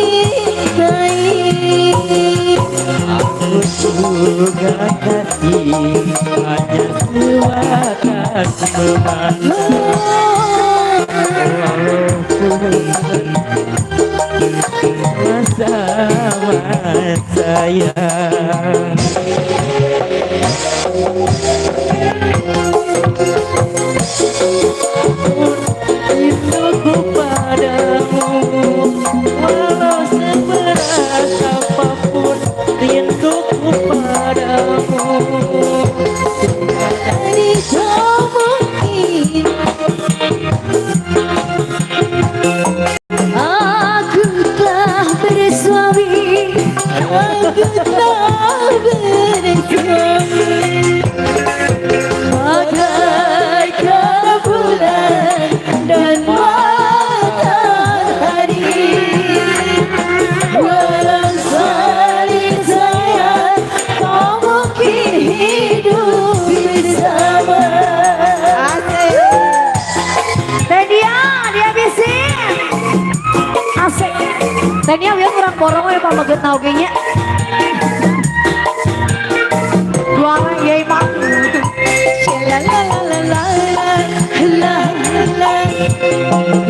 Aku juga kasih hanya sebatas memandang. Walaupun sama sayang. Rinduku padamu, walau seberat apapun rinduku padamu. Jadi tak mungkin Aku telah bersuami. Aku telah bersuami. Bagaikan bulan dan matahari. Walau saling sayang, tak mungkin hidup bersama. Tenia, dia bisi. Asik. Tenia biar kurang borong ya pameget oge nya. Juara yai mah. La la la la la la la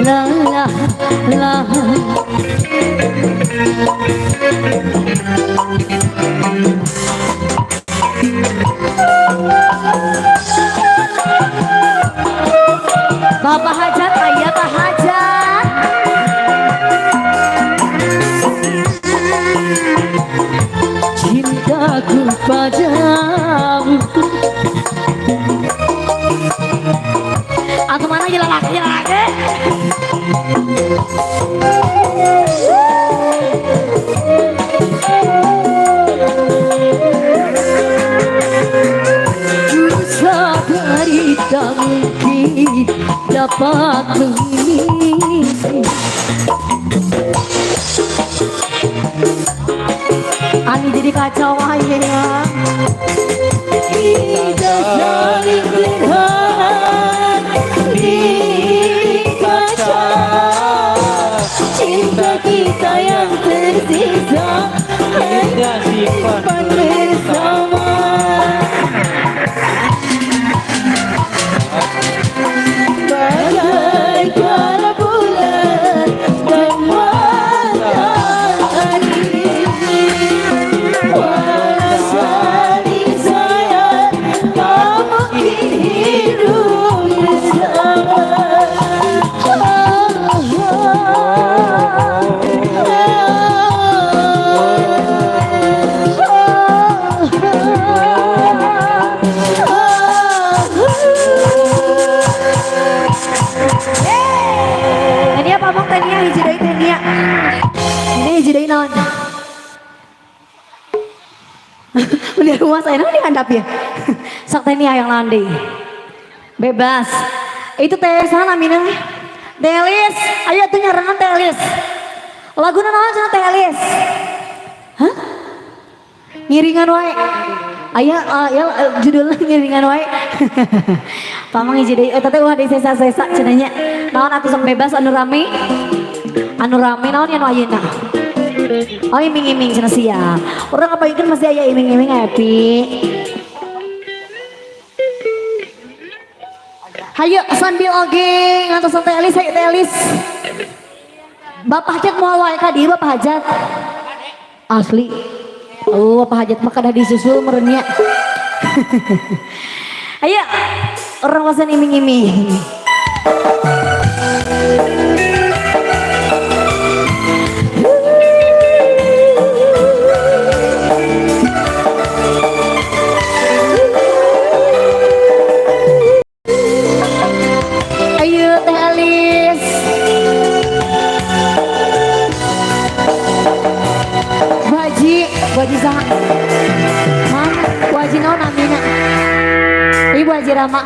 La la la. Bapak Hajat, ayah Pak Hajat. Cintaku padamu. Atau mana jalan laki jalan laki. Ku sadari tak mungkin dapat memiliki. Ani jadi kacau aja ya. Kita saling berharap di kaca. Cinta kita yang tersisa Kita simpan simpan bersama. Bagaikan bulan dan matahari. Walau saling sayang, tak mungkin hidup bersama. Tenia pamong Tenia hiji deui Tenia. Ini hiji deui naon? Beli rumah saya naon dihandap ya. Sok Tenia yang naon deui. Bebas. Itu teh sana namina. Telis, ayo tuh nyarangan Telis. Laguna naon cenah Telis? Hah? Ngiringan wae. Aya ya judulnya ngiringan wae. Pamang hiji deui eta teh ulah disesa-sesa cenah nya. Naon atuh sok bebas anu rame? Anu rame naon anu ayeuna? Oh iming-iming cenah sia. Urang ngapaikeun masih aya iming-iming happy. Hayu sambil oge ngantosan Teh Elis, hayu Teh Elis. Bapak Hajat moal wae ka dieu Bapak Hajat. Asli. Oh, Bapak Hajat mah kadah disusul meureun nya. Ayo, orang wasan iming-iming. Ayo Teh Elis. Bu Haji saha? Mana? Bu Haji naon namina? Ibu Haji Rama.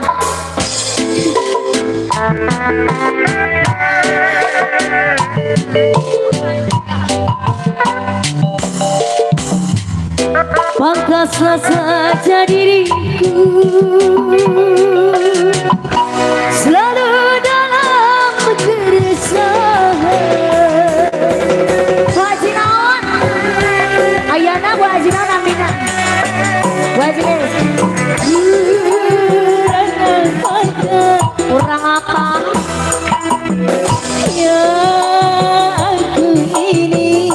Pantaslah saja diriku selalu dalam keresahan. Bu Haji naon? Ayana Bu Haji naon namina? Bu Haji Elis. Kurang pada Kurang apa? ya aku ini.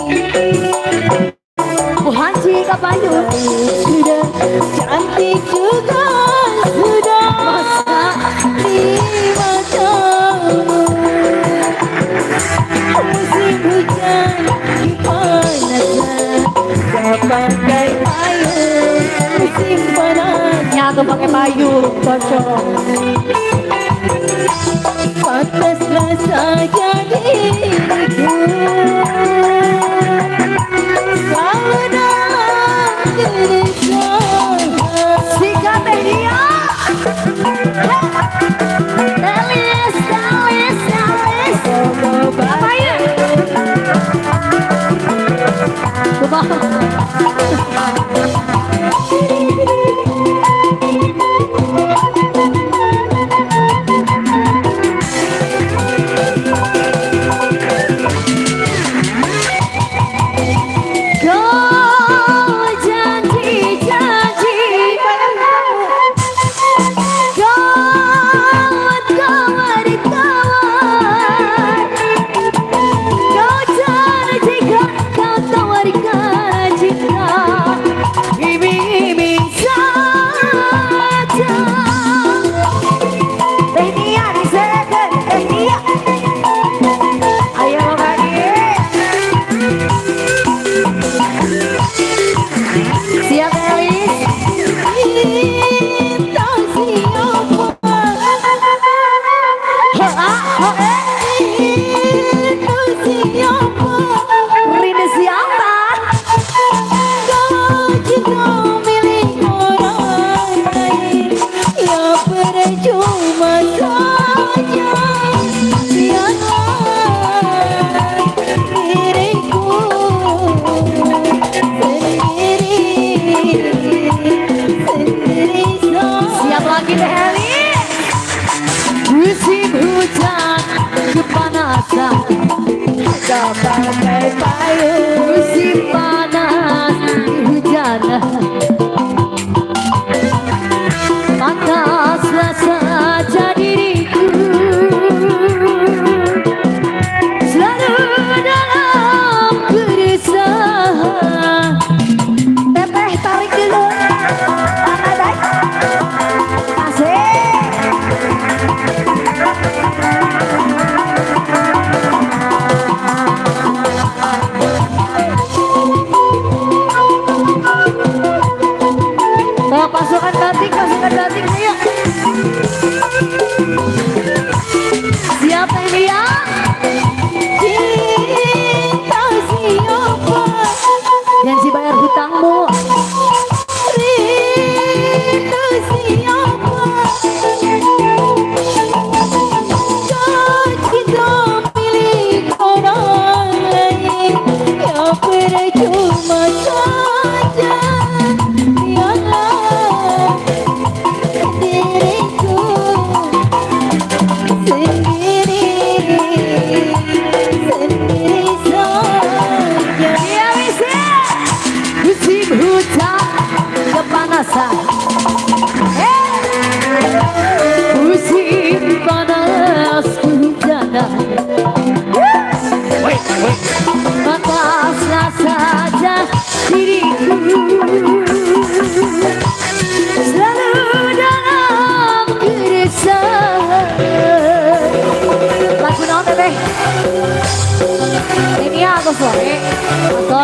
Bu Haji kapayu. Sudah cantik juga sudah Masa? Di matamu. Musim hujan kepanasan, tak pakai payung. Musim panas Nyatu pakai payung, cocok. Pantaslah saja diriku selalu dalam keresahan. Sikat Teh Nia. Telis, Telis, Telis. Ngapain? Kumaha? Kau janji-janji, kau tawar-tawar, kau janjikan, kau tawarkan cinta, iming-iming saja. Teh Nia diserahkan, Teh Nia. Ayo lagi. Siap Elis. Cinta siapa? Ho a ho e. Itu siapa? Rindu siapa? Kau cinta milik orang lain, ya percuma saja. Biarlah diriku sendiri, sendiri saja. Siap lagi Teh Elis. Musim hujan kepanasan, Tak pakai payung. Musim panas hujan. Pantaslah saja diriku selalu dalam keresahan. Teteh tarik dulu. Tangan baik. Asik. Ini ya atau sore atau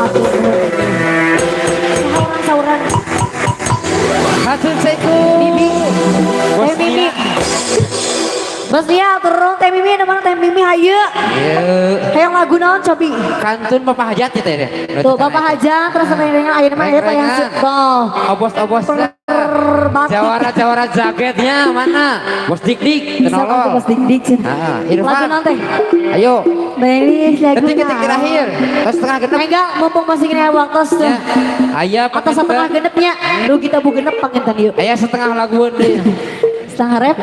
atur sauran sauran. Hasun Seiku. Mimi. Teh Mimi. Bos Nia turun Teh Mimi mana Teh Mimi hayu. Iya. Hayang lagu naon cobi. Kantun Bapak Hajat itu ya. Tuh Bapak Hajat terus rengan ayeuna mah aya yang tuh. Obos-obos. Perbatik. Jawara-jawara jaketnya mana? Bos Dik Dik, Bisa tenolol. Bos Dik Dik. Ah, Lagu Irfan. naon teh? Ayo. Beli lagu Detik-detik terakhir. Terus setengah genep. Enggak, mumpung masih kena waktu tuh. Ya. Aya Atau setengah genepnya. Duh kita bu genep panginten yuk. Aya setengah laguan deh. Setengah rep.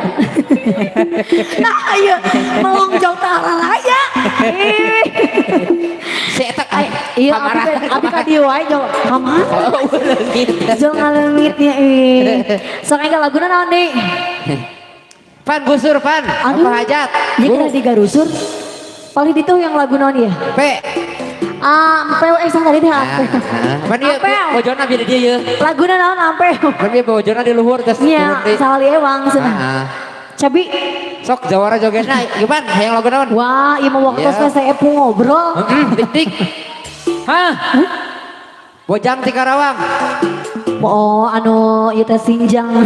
Nah, ayo melongjong ke arah raya. Si eta Iya, abi ka dieu wae jauh. Kamar. Jauh ngaleungitnya ih. Sok enggal laguna naon deui? Pan gusur pan, Aduh. apa hajat? Ieu kena digarusur. Paling ditu yang lagu naon ya? P. Ah, Ampeu eh tadi teh Ampeu. Pan ieu bojona beda dia ye. Laguna naon Ampeu? Pan ieu bojona di luhur geus Nya, sawali ewang cenah. Cabi. Sok jawara jogetna gimana? Hayang lagu naon? Wah, ieu mah waktu saya epu ngobrol. Heeh, dik-dik. Hah? Bojang ti Karawang. Oh, anu ieu teh Sinjang.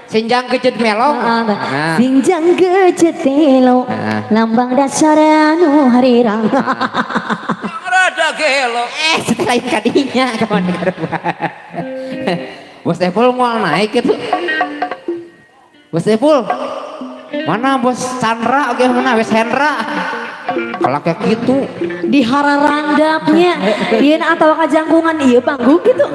Sinjang kejet melong. Nah. Sinjang kejet melong. Lambang dasar anu harirang. Rada gelo. Setelah kadinya kawan Bos Epul mau naik gitu. Bos Epul. Mana Bos Chandra oke mana Bos Hendra. Kalau kayak gitu di hararandapnya ieu atau kajangkungan ieu panggung gitu.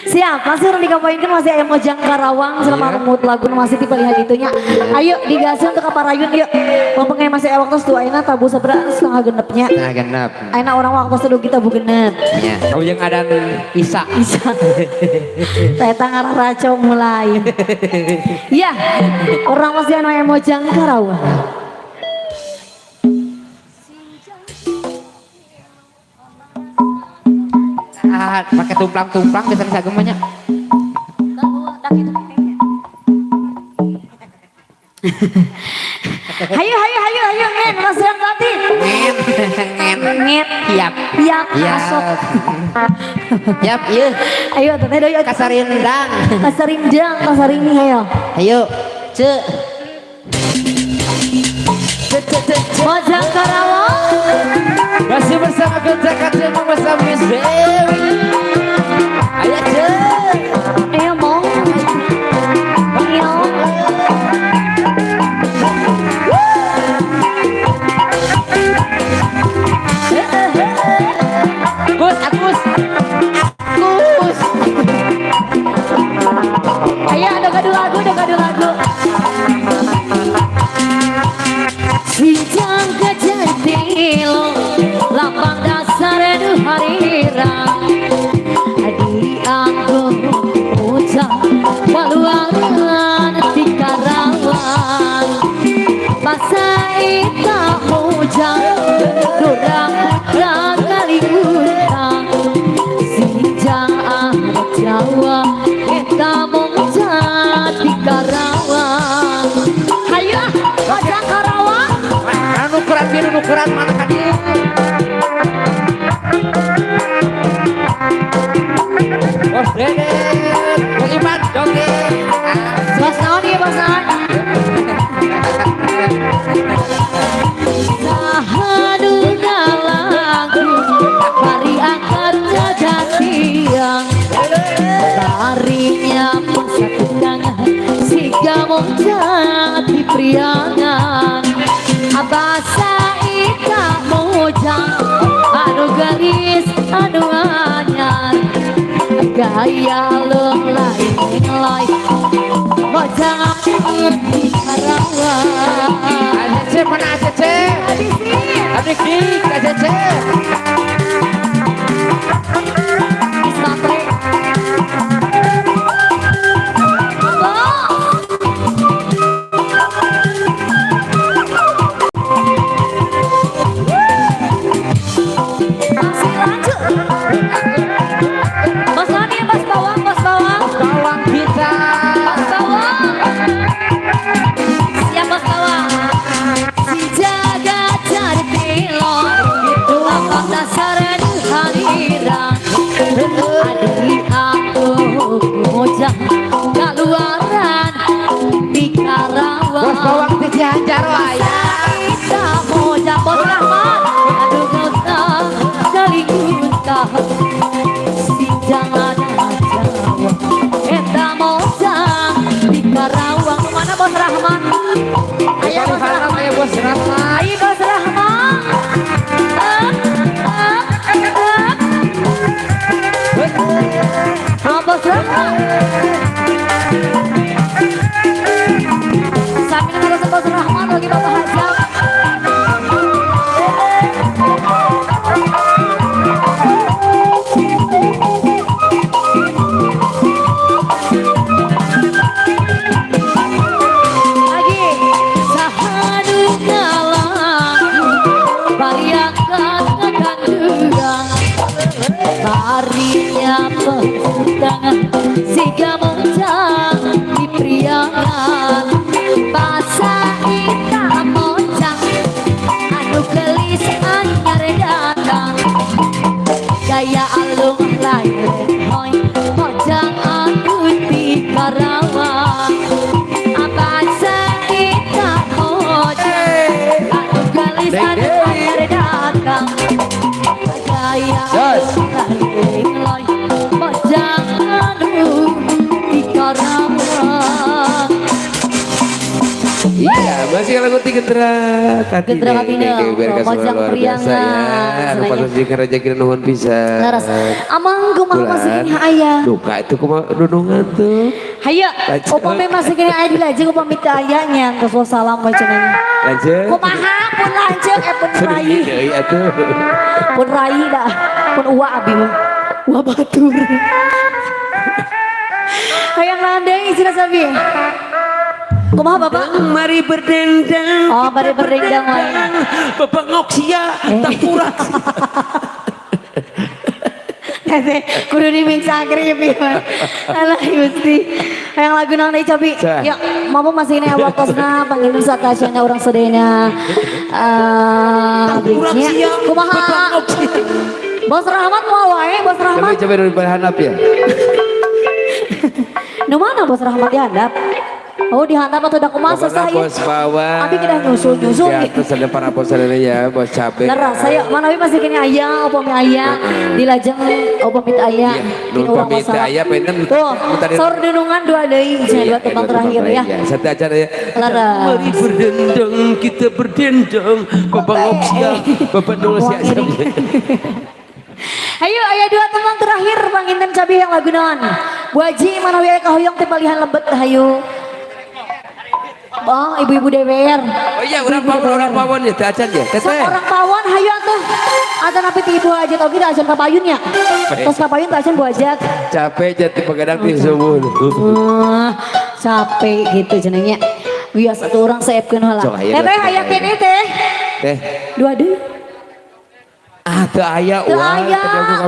Siap, masih orang dikapoinkan masih ayam Mojang Karawang selama remut lagu masih tipe lihat itunya. Ayo digasin untuk kaparayun yuk. Mumpung masih aya waktu tuh ayeuna tabu sabra setengah genepnya. Setengah genep. Ayeuna orang waktu seduh kita bu genep. Iya, kau yang ada Isa. Isa. Eta ngarah racau mulai. Ya, orang masih anu ayam Mojang Karawang. Ah, pakai tumplang-tumplang bisa bisa gemanya. Hayu hayu hayu hayu ngen masih batin. Ngen ngen ngen. Siap. Siap. Masuk. Siap, iya. Ayo teteh doyo. Kasarindang. Kasarindang, kasarini ayo. Ayo, ce. Mojang Karawang. Masih bersama Gonza Kacil bersama Miss Dewi. Ayo ce. Ayo mau. Ayo. Agus, Agus, Agus. Ayo ada gaduh lagu, ada gaduh lagu. Sinjang kejatilo, lambang dasar aduh harirang. Di aku ucap waluangan di Karawang. Masa ita mujang, durang putra kaliuntang. Sinjang anak Jawa, eta mujang di Karawang. Hayu Mojang Karawang. Nukuran biru nukuran mana kadieu? Bos Dede, Bos Iman, joget. Bos naon ieu bos naon? Sahaduna lagu bari angkat jajatiang. Tarinya pun satu tangan siga mojang di priangan. Abasa ita mojang anu garis anu anyar gaya leulai ngelai mojang di Karawang. ACC mana ACC? Adik dik ACC. Sampai. Masih lanjut. Bos Nani, bos bawang, bos bawang. Bos bawang kita. Bos bawang. Siap bos bawang. Si Mojang kaluaran di Karawang. Bos bawang di Cianjar aya. Kita mojang Bos Rahman aduh ngutang dari gutang Sinjang ada Jawa eta mojang di Karawang. Mana Bos Rahman? Ayo Bos Rahman. Ayo Bos Rahman. Ayo Bos Rahman. Bos Rahman. Sambil ngerasa Bos Rahman bagi Bapak Hajat. Lagi sahadu ngalang bariakan kandungan barinya petangan siga mojang di priangan basa ita mojang anu gelis anyar datang gaya alung lain hoi mojang anu di Karawang basa ita mojang anu gelis anu anyar datang gaya alung lain loy mojang anu di Karawang. Iya, masih lagu Gendra Katine. Gendra Katine, Mojang luar biasa ya. Priangan. Anu patos jeung rezeki nuhun pisan. Laras. Amang kumaha masih kini aya. Duka itu kumaha nunungan tuh. Hayo, Lanjut. upami masih kini aya dilajeng upami teu aya nya geus salam we cenah. Lanjut. Kumaha pun lanjut pun rai. Deui atuh. Pun rai dah. Pun uwa abi mah. Uwa batur. Hayang naon deui cenah sabi. Kumaha Bapak? Mari berdendang. Oh, mari berdendang wae. Bapak ngok sia, tangkurak. Teteh, kudu dimiksa kripik. Alah Gusti. Hayang lagu naon deui cobi? Yuk, mampu masih ini waktosna panginten satasiana urang sadayana. Tangkurak sia. Kumaha? Bos Rahmat moal wae, Bos Rahmat. Coba coba berhandap ya. Nu mana Bos Rahmat dihandap? Oh dihandap atau udah kumaha Pokoknya sah ya? bos bawang. Abi kedah nyusul-nyusul. Ya, terus ada para bos ya, bos cabe. Leras saya mana abi masih kini aya, upami aya, dilajeng upami teu aya. Iya, nu upami teu aya benten. Tuh, saur dunungan dua deui, cenah dua tembang terakhir ya. Satu acara ya. Leras. Mari berdendang, kita berdendang. Bapak ngopsia, bapak nol sia. Ayo, aya dua tembang terakhir panginten cabi yang lagu naon. Bu Haji manawi aya kahoyong teh palihan lebet hayu. Oh, ibu-ibu DPR. Oh iya, orang pawon, orang pawon ya, teh acan ya. Teteh. Orang pawon hayu atuh. Atuh napi ti ibu hajat oge teh acan ka payun nya. Tos ka payun teh acan bu hajat. Capek jadi begadang di subuh. Capek gitu cenah nya. Wios atuh urang seepkeun heula. Teteh aya keneh teh. Teh. Dua deui. Ah, teu aya Teu aya,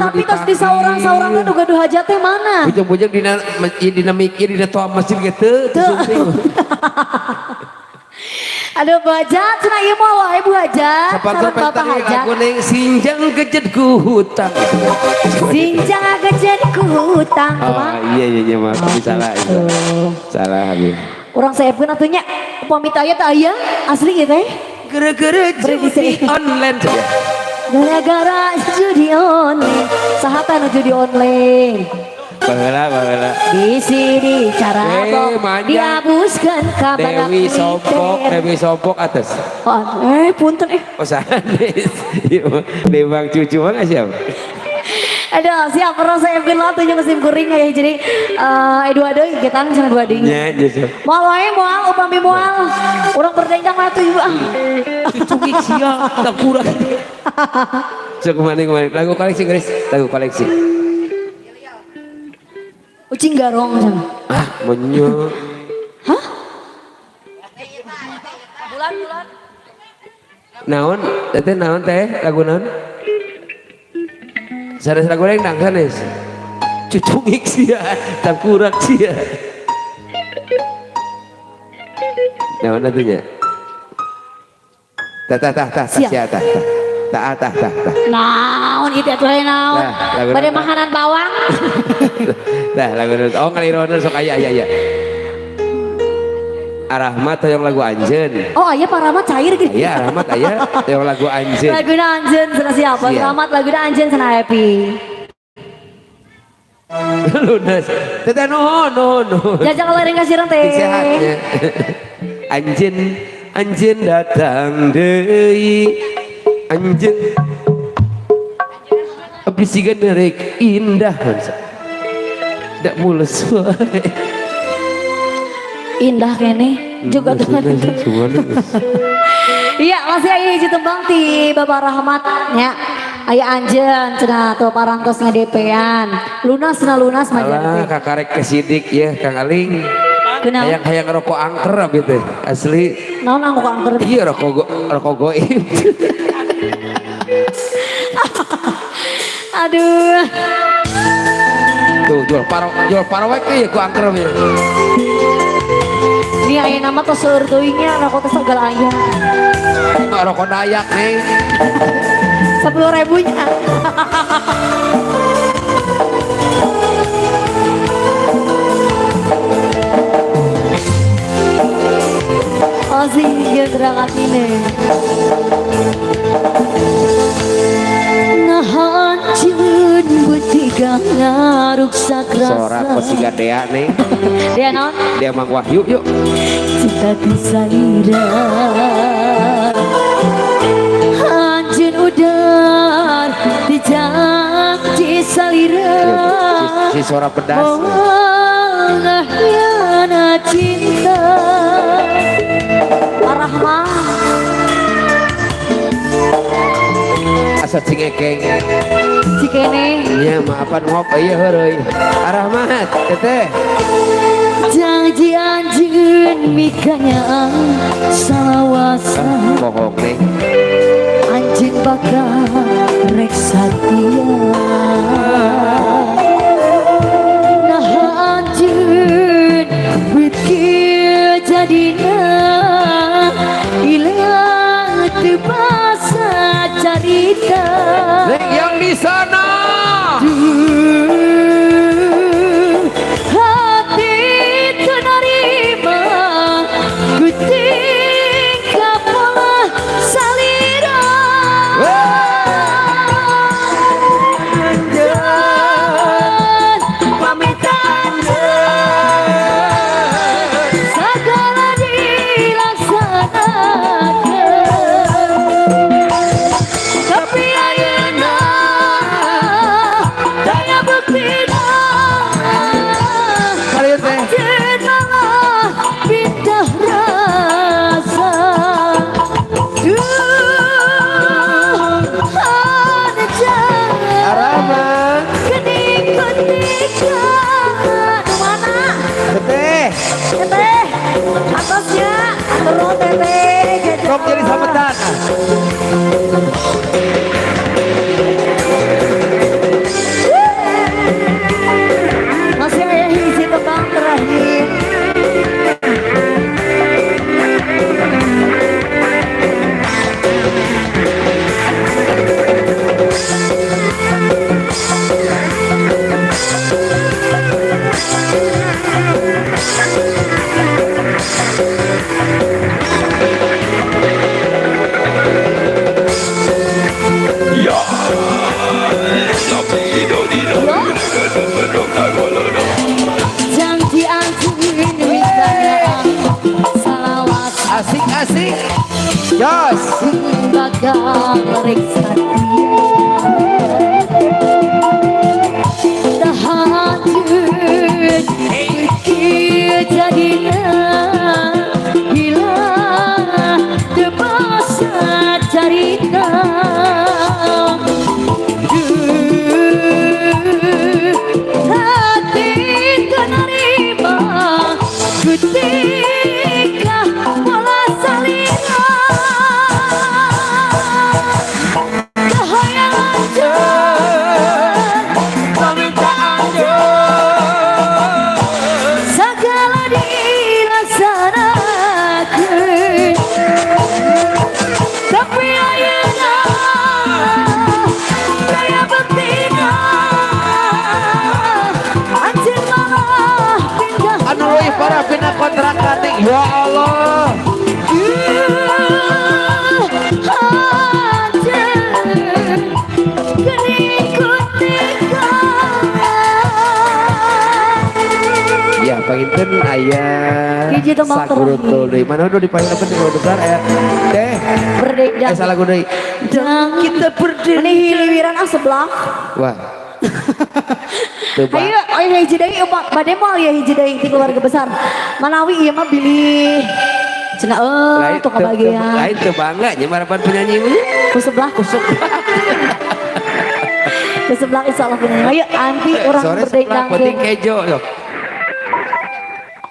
tapi tos di saurang-saurang teh nu gaduh hajat teh mana? Bujang-bujang dina dina mikir dina toa masjid ge teu sumping. Aduh Bu Hajat, cenah ieu mah wae Bu Hajat. Sareng Bapak Hajat. Lagu ning sinjang kejet ku hutang. Sinjang kejet ku hutang. Oh iya iya iya maaf oh, salah. Salah abi. Urang seepkeun atuh nya. Upami teu aya teu aya asli ieu teh. Gara-gara judi online. Gara-gara judi online. Saha teh nu judi online? Baheula baheula. Bisi dicarabok, diabuskeun ka badak Dewi Sompok, Dewi Sompok atas. Oh, punten eh. Oh sanes. Dewang cucu mana siap? Aduh, siap pernah saya mungkin lah tuh sim kuring ya. Jadi dua deui kita sana dua deui. Nya, nya. Moal wae moal upami moal. Urang berdendang lah tuh ibu ah. Cucu sia tak kurang. Sok kemana kemana lagu koleksi guys, lagu koleksi. Ucing garong sana. Ah, menyo. Hah? Bulan-bulan. Naon? Teteh naon teh? Lagu naon? Sanes lagu lengdang sanes. Cucungik sia, tangkurak sia. Naon atunya? Tah tah tah tah sia tah tah. Tah tah tah tah. Naon itu atuh naon? Bade makanan bawang. Dah lagu oh ngalironan sok aya aya aya. Arahmat hoyong lagu anjeun. Oh aya Pak Rahmat cair gitu. Iya Rahmat aya hoyong lagu anjeun. Laguna anjeun cenah siapa? Siap. Rahmat laguna anjeun cenah happy. Lunas. Teteh nuhun nuhun nuhun. Jajang lereng kasireng teh. Sehatnya. Anjeun anjeun datang deui. Anjeun abdi siga nerek indah. Dak mules wae. Indah kene juga teman. Iya masih aya hiji tembang ti Bapak Rahmat nya. Aya anjeun cenah tuh parantos nge-DP-an. Lunas na lunas mah Alah kakarek kesidik ya Kang Aling. Kunaon? Hayang-hayang rokok angker abdi teh. Asli. Naon rokok angker? Iya rokok rokok goib. Aduh. Tuh jual parowek ya ku angker ya. Ini aya nama tos seueur teuing nya rokok teh sagala aya. Rokok Dayak nih. 10.000 nya. Oh sih gendra katine. Nah anjeun butiga ngaruksak rasa. Sora kosiga Dea nih. Dea naon? Dea Mang Wahyu yuk. Cinta salira. Anjeun udar dijanji salira. Si suara pedas. Oh, ngahana cinta. Arahman. Asa cingekeng. Cikene. Iya maafan ngop iya heureuy. Arahmat teteh. Janji anjeun mikanya salawasa. Bohong nih. Anjeun bakal rek satia. Nah anjeun wit kieu jadina ilang teu basa carita. Neng yang di sana. Hati tenarima ku tingkah pola salira. Anjeun pamitan segala dilaksanakan. Tapi ayeuna daya buktina Kalian teh. anjeun malah pindah rasa. Duh, anjeun Arahmat gening ketika mana? Teteh. Teteh, atasnya, atur teteh. Kok jadi sametan? Masih aya hiji tembang terakhir. Janji anjeun witana salawat Asik asik. Jos. bakal rek satia. Tahajud kieu jadina hilang teu basa carita. Duh, hati teu narima ku tingkah pola salira. Ya panginten aya Hiji tembang sagurutul deui. Mana udah dipanggil apa teh besar aya teh. Berdendang. Eh salah deui. Kita berdendang. Ini hiliwiran ah sebelah. Wah. Ayo, ayo hiji deui bade moal ya hiji deui ti keluarga besar. Manawi ieu mah bilih cenah euy teu kabagian. Lain teu bangga nya marapan penyanyi mah. Ku sebelah, ku sebelah. Ku sebelah insyaallah penyanyi. Ayo anti urang berdendang. Penting kejo sok.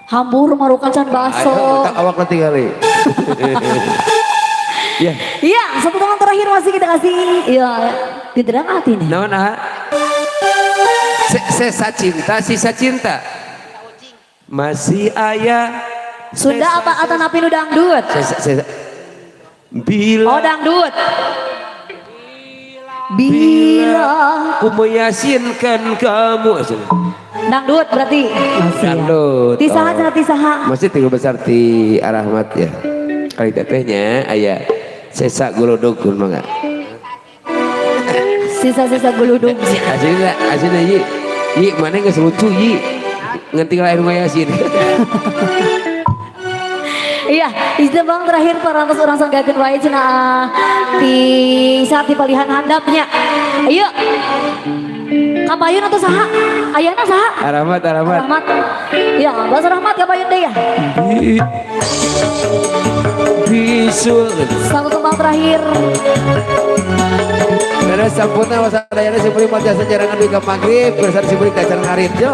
Hambur marukan can baso. Ayo awak nanti kali. Iya. Iya, satu tangan terakhir masih kita kasih. Iya, diterang hati nih. Naon ah? Sesa cinta, sisa cinta. Masih ayah. Sunda apa atau napi nu dangdut? Sesa. Bila. Oh dangdut. Bila ku meyasinkan kamu. Dangdut berarti. Dangdut. Tisaha cenah tisaha. Masih tiga besar ti Arahmat ya. Kali tetehnya aya sesa guludug kun mangga. Sisa-sisa guludug. Aslinya aslinya yi. Yi mana geus lucu yi. Ngan tinggal air mayasin. Iya, izin bang terakhir parantos urang sanggakeun wae cenah ti saat di palihan handapnya. Ayo. Kapayun atau saha? Ayana saha? Rahmat, Rahmat. Rahmat. Ya, Bos Rahmat kapayun deui ya. Bisul. Satu tembang terakhir. Karena sampurna wasadayana simpuling jasa jarangan dugi ka magrib, bersar simpuling dacan ngarit jo.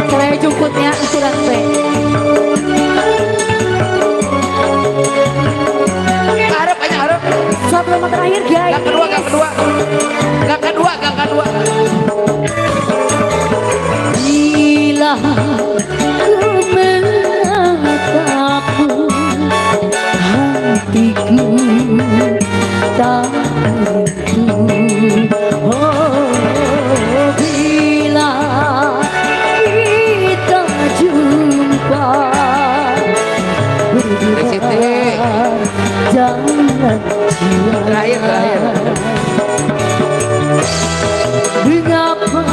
Saya jemputnya kurang teh. Harap banyak harap. Satu tembang terakhir guys. Gang kedua, gang kedua. Gang kedua, gang kedua. Bila ku menatapmu, hatiku tak tentu. Oh, bila kita jumpa, berdebar jalan jiwa. Terakhir, terakhir. Mengapa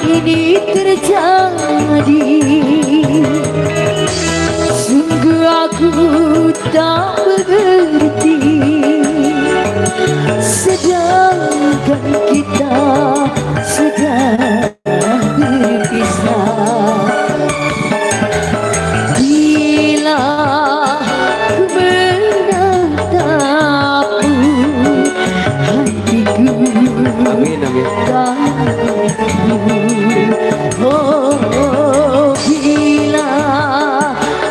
ini terjadi? Sungguh aku tak mengerti. Sedangkan kita sudah berpisah. Bila ku menatapmu, hatiku Amin, amin. Oh, bila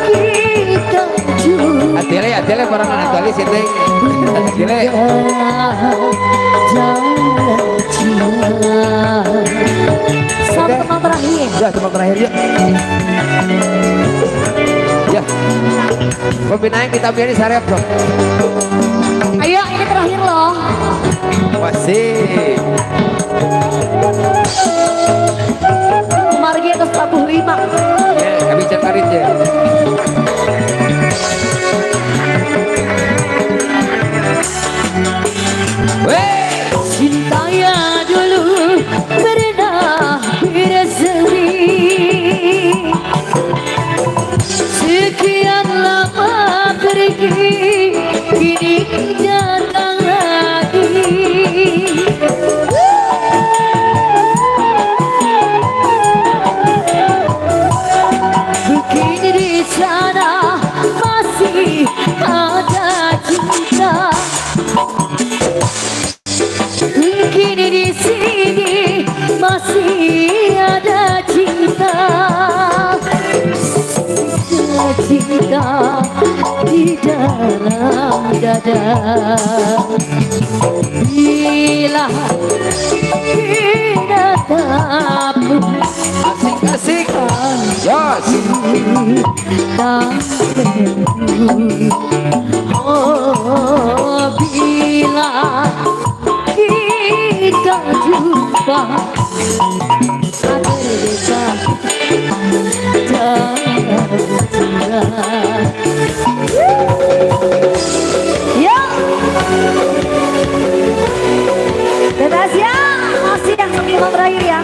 kita jumpa, Atile, atile barang atile sih teh. Atile. Satu tembang terakhir. Ya, tembang terakhir yuk. Ya. Pembinaan kita biarin sarep dong. Ayo, ini terakhir loh. Masih. Margi atas 45. Ya, kami catarit ya. Wey! Cinta yang dulu pernah bersemi, sekian lama pergi, kini datang lagi. Begini di sana masih ada cinta, kini di sini masih ada cinta. Cinta di dalam dada. Bila menatapmu, Asik, asik. Jos. tak tentu. Oh, bila kita jumpa, berbeda dalam jiwa. Ya. Bebas ya, masih yang satu tembang terakhir ya.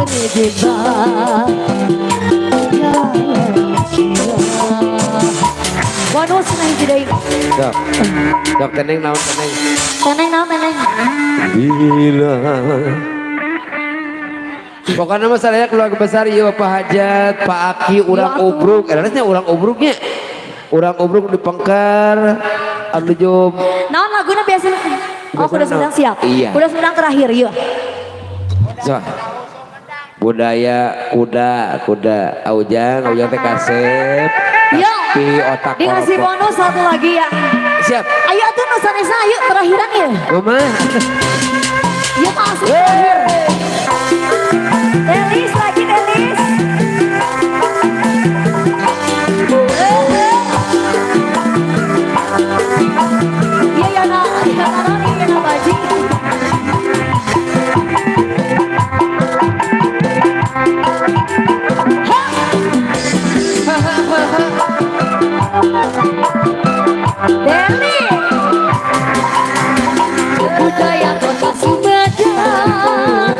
Terjebak dalam cinta. Bonus nah hiji deui. Dok. Dok teneng naon teneng. Teneng naon teneng. Bila. Pokoknya masalahnya keluarga besar iya Bapak Hajat, Pak Aki, urang Iya, atuh. ubruk, eh urang ubruknya. Urang ubruk di pengker, anu job. Naon laguna biasa? Oh, Biasa kuda Sumedang naon? siap. Iya. Kuda Sumedang terakhir, yuk. So. Budaya kuda, kuda aujang, aujang teh kasep. Yuk. Tapi otak Dikasih korokok. bonus satu lagi ya. Siap. Ayo atuh nu sanesna ayo terakhiran ya. Mama. Yuk langsung terakhir. Telis lagi telis. Iya ya nak, ya nak, ya nak baji. Deli. Budaya kota Sumedang,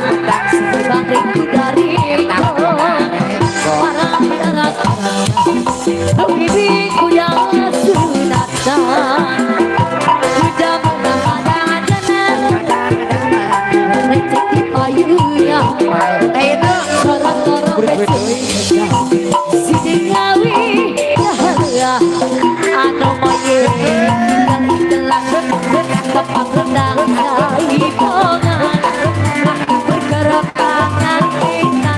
Sumedang dari para anak bibiku yang sunatan. Kuda menang-menang, recek di payunya, sorot-sorot becek, sini ngawi, anu moye, tempat rendang kaipongan, bergerak tangan kita,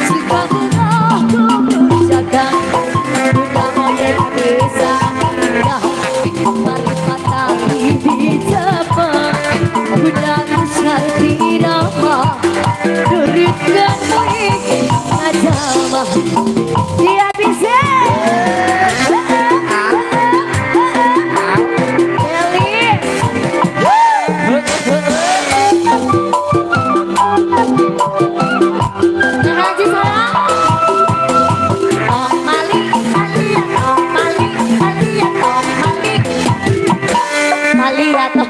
suka bunga berjaga, kuda moye bisa mari patah di Jepang, kuda besar tidak duritkan ngajamah, dia bisa. Elis. Nah, Haji sayang. Oh, mali, mali, oh, mali, mali, oh, mali. Mali atau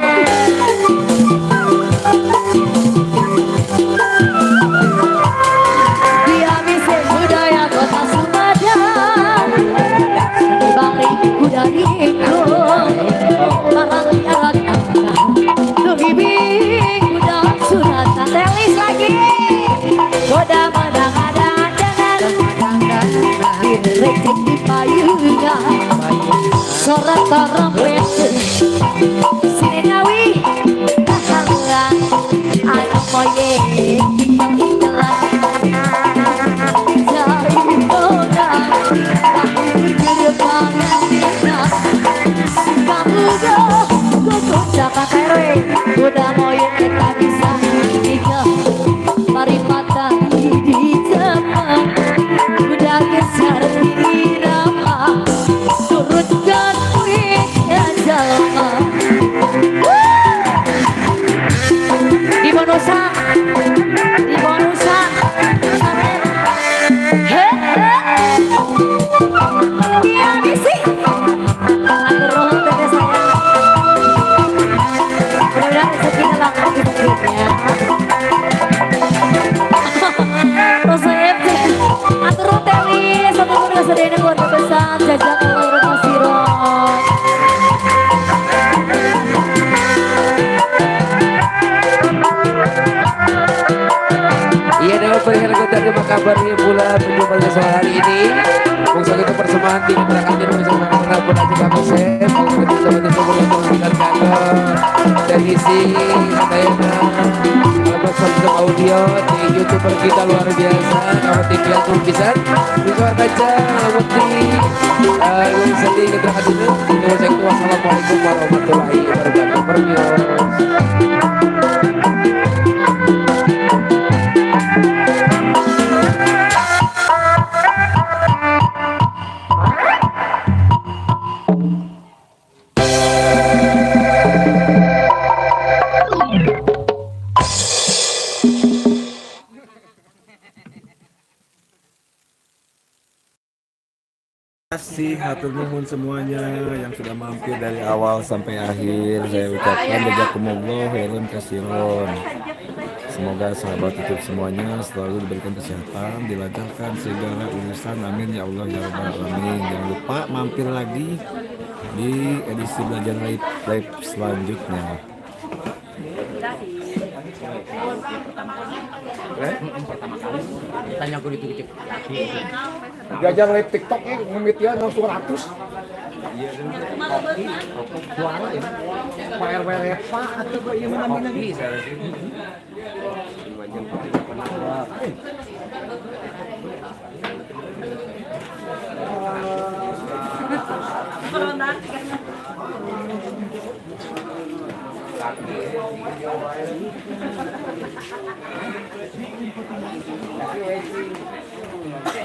dia bisa budaya kota Sumedang. Seni bari kuda riko, barang alat angka, nuhibi kuda suratan. Telis lagi. Kuda menang ada jangan, direcek di payungan, sorak trompet, sini ngawi, kahalan, anu moye, tinggal Udah moyet kita bisa nikah, mari mata di Jepang, udah kesar irama, turutkan kuitnya jalma. Di bonusan, di bonusan, dia bisi. Atur teteh sayang. Mudah-mudahan rezekinya lancar di negerinya. Rosep, atur teli, satu keluarga sedayana keluarga besar, jajak Allah Masiro. Iya, dengan berikan lagu tadi apa kabarnya pula berjumpa dengan soal hari ini. Bungsa itu persembahan tiga gerakan jadi bersama sama pun aja kamu sep. Bersama sama dengan kantor teknisi Sadayana, Kalau audio di youtuber kita luar biasa, kamu tinggal tuh bisa di suara kaca, kamu di sedih keterangan ini. Wassalamualaikum warahmatullahi wabarakatuh. Permios. Kasih hatur nuhun semuanya yang sudah mampir dari awal sampai akhir. Saya ucapkan jazakumullah khairan katsiron. Semoga sahabat YouTube semuanya selalu diberikan kesehatan, dilancarkan segala urusan. Amin ya Allah ya Rabbal Alamin. Jangan lupa mampir lagi di edisi belajar live live selanjutnya. Tanya gue itu gitu. Belajar live TikTok ya, ngemitian langsung ratus. Iya, suara ya. Pak RW Reva atau kok iya mana lagi.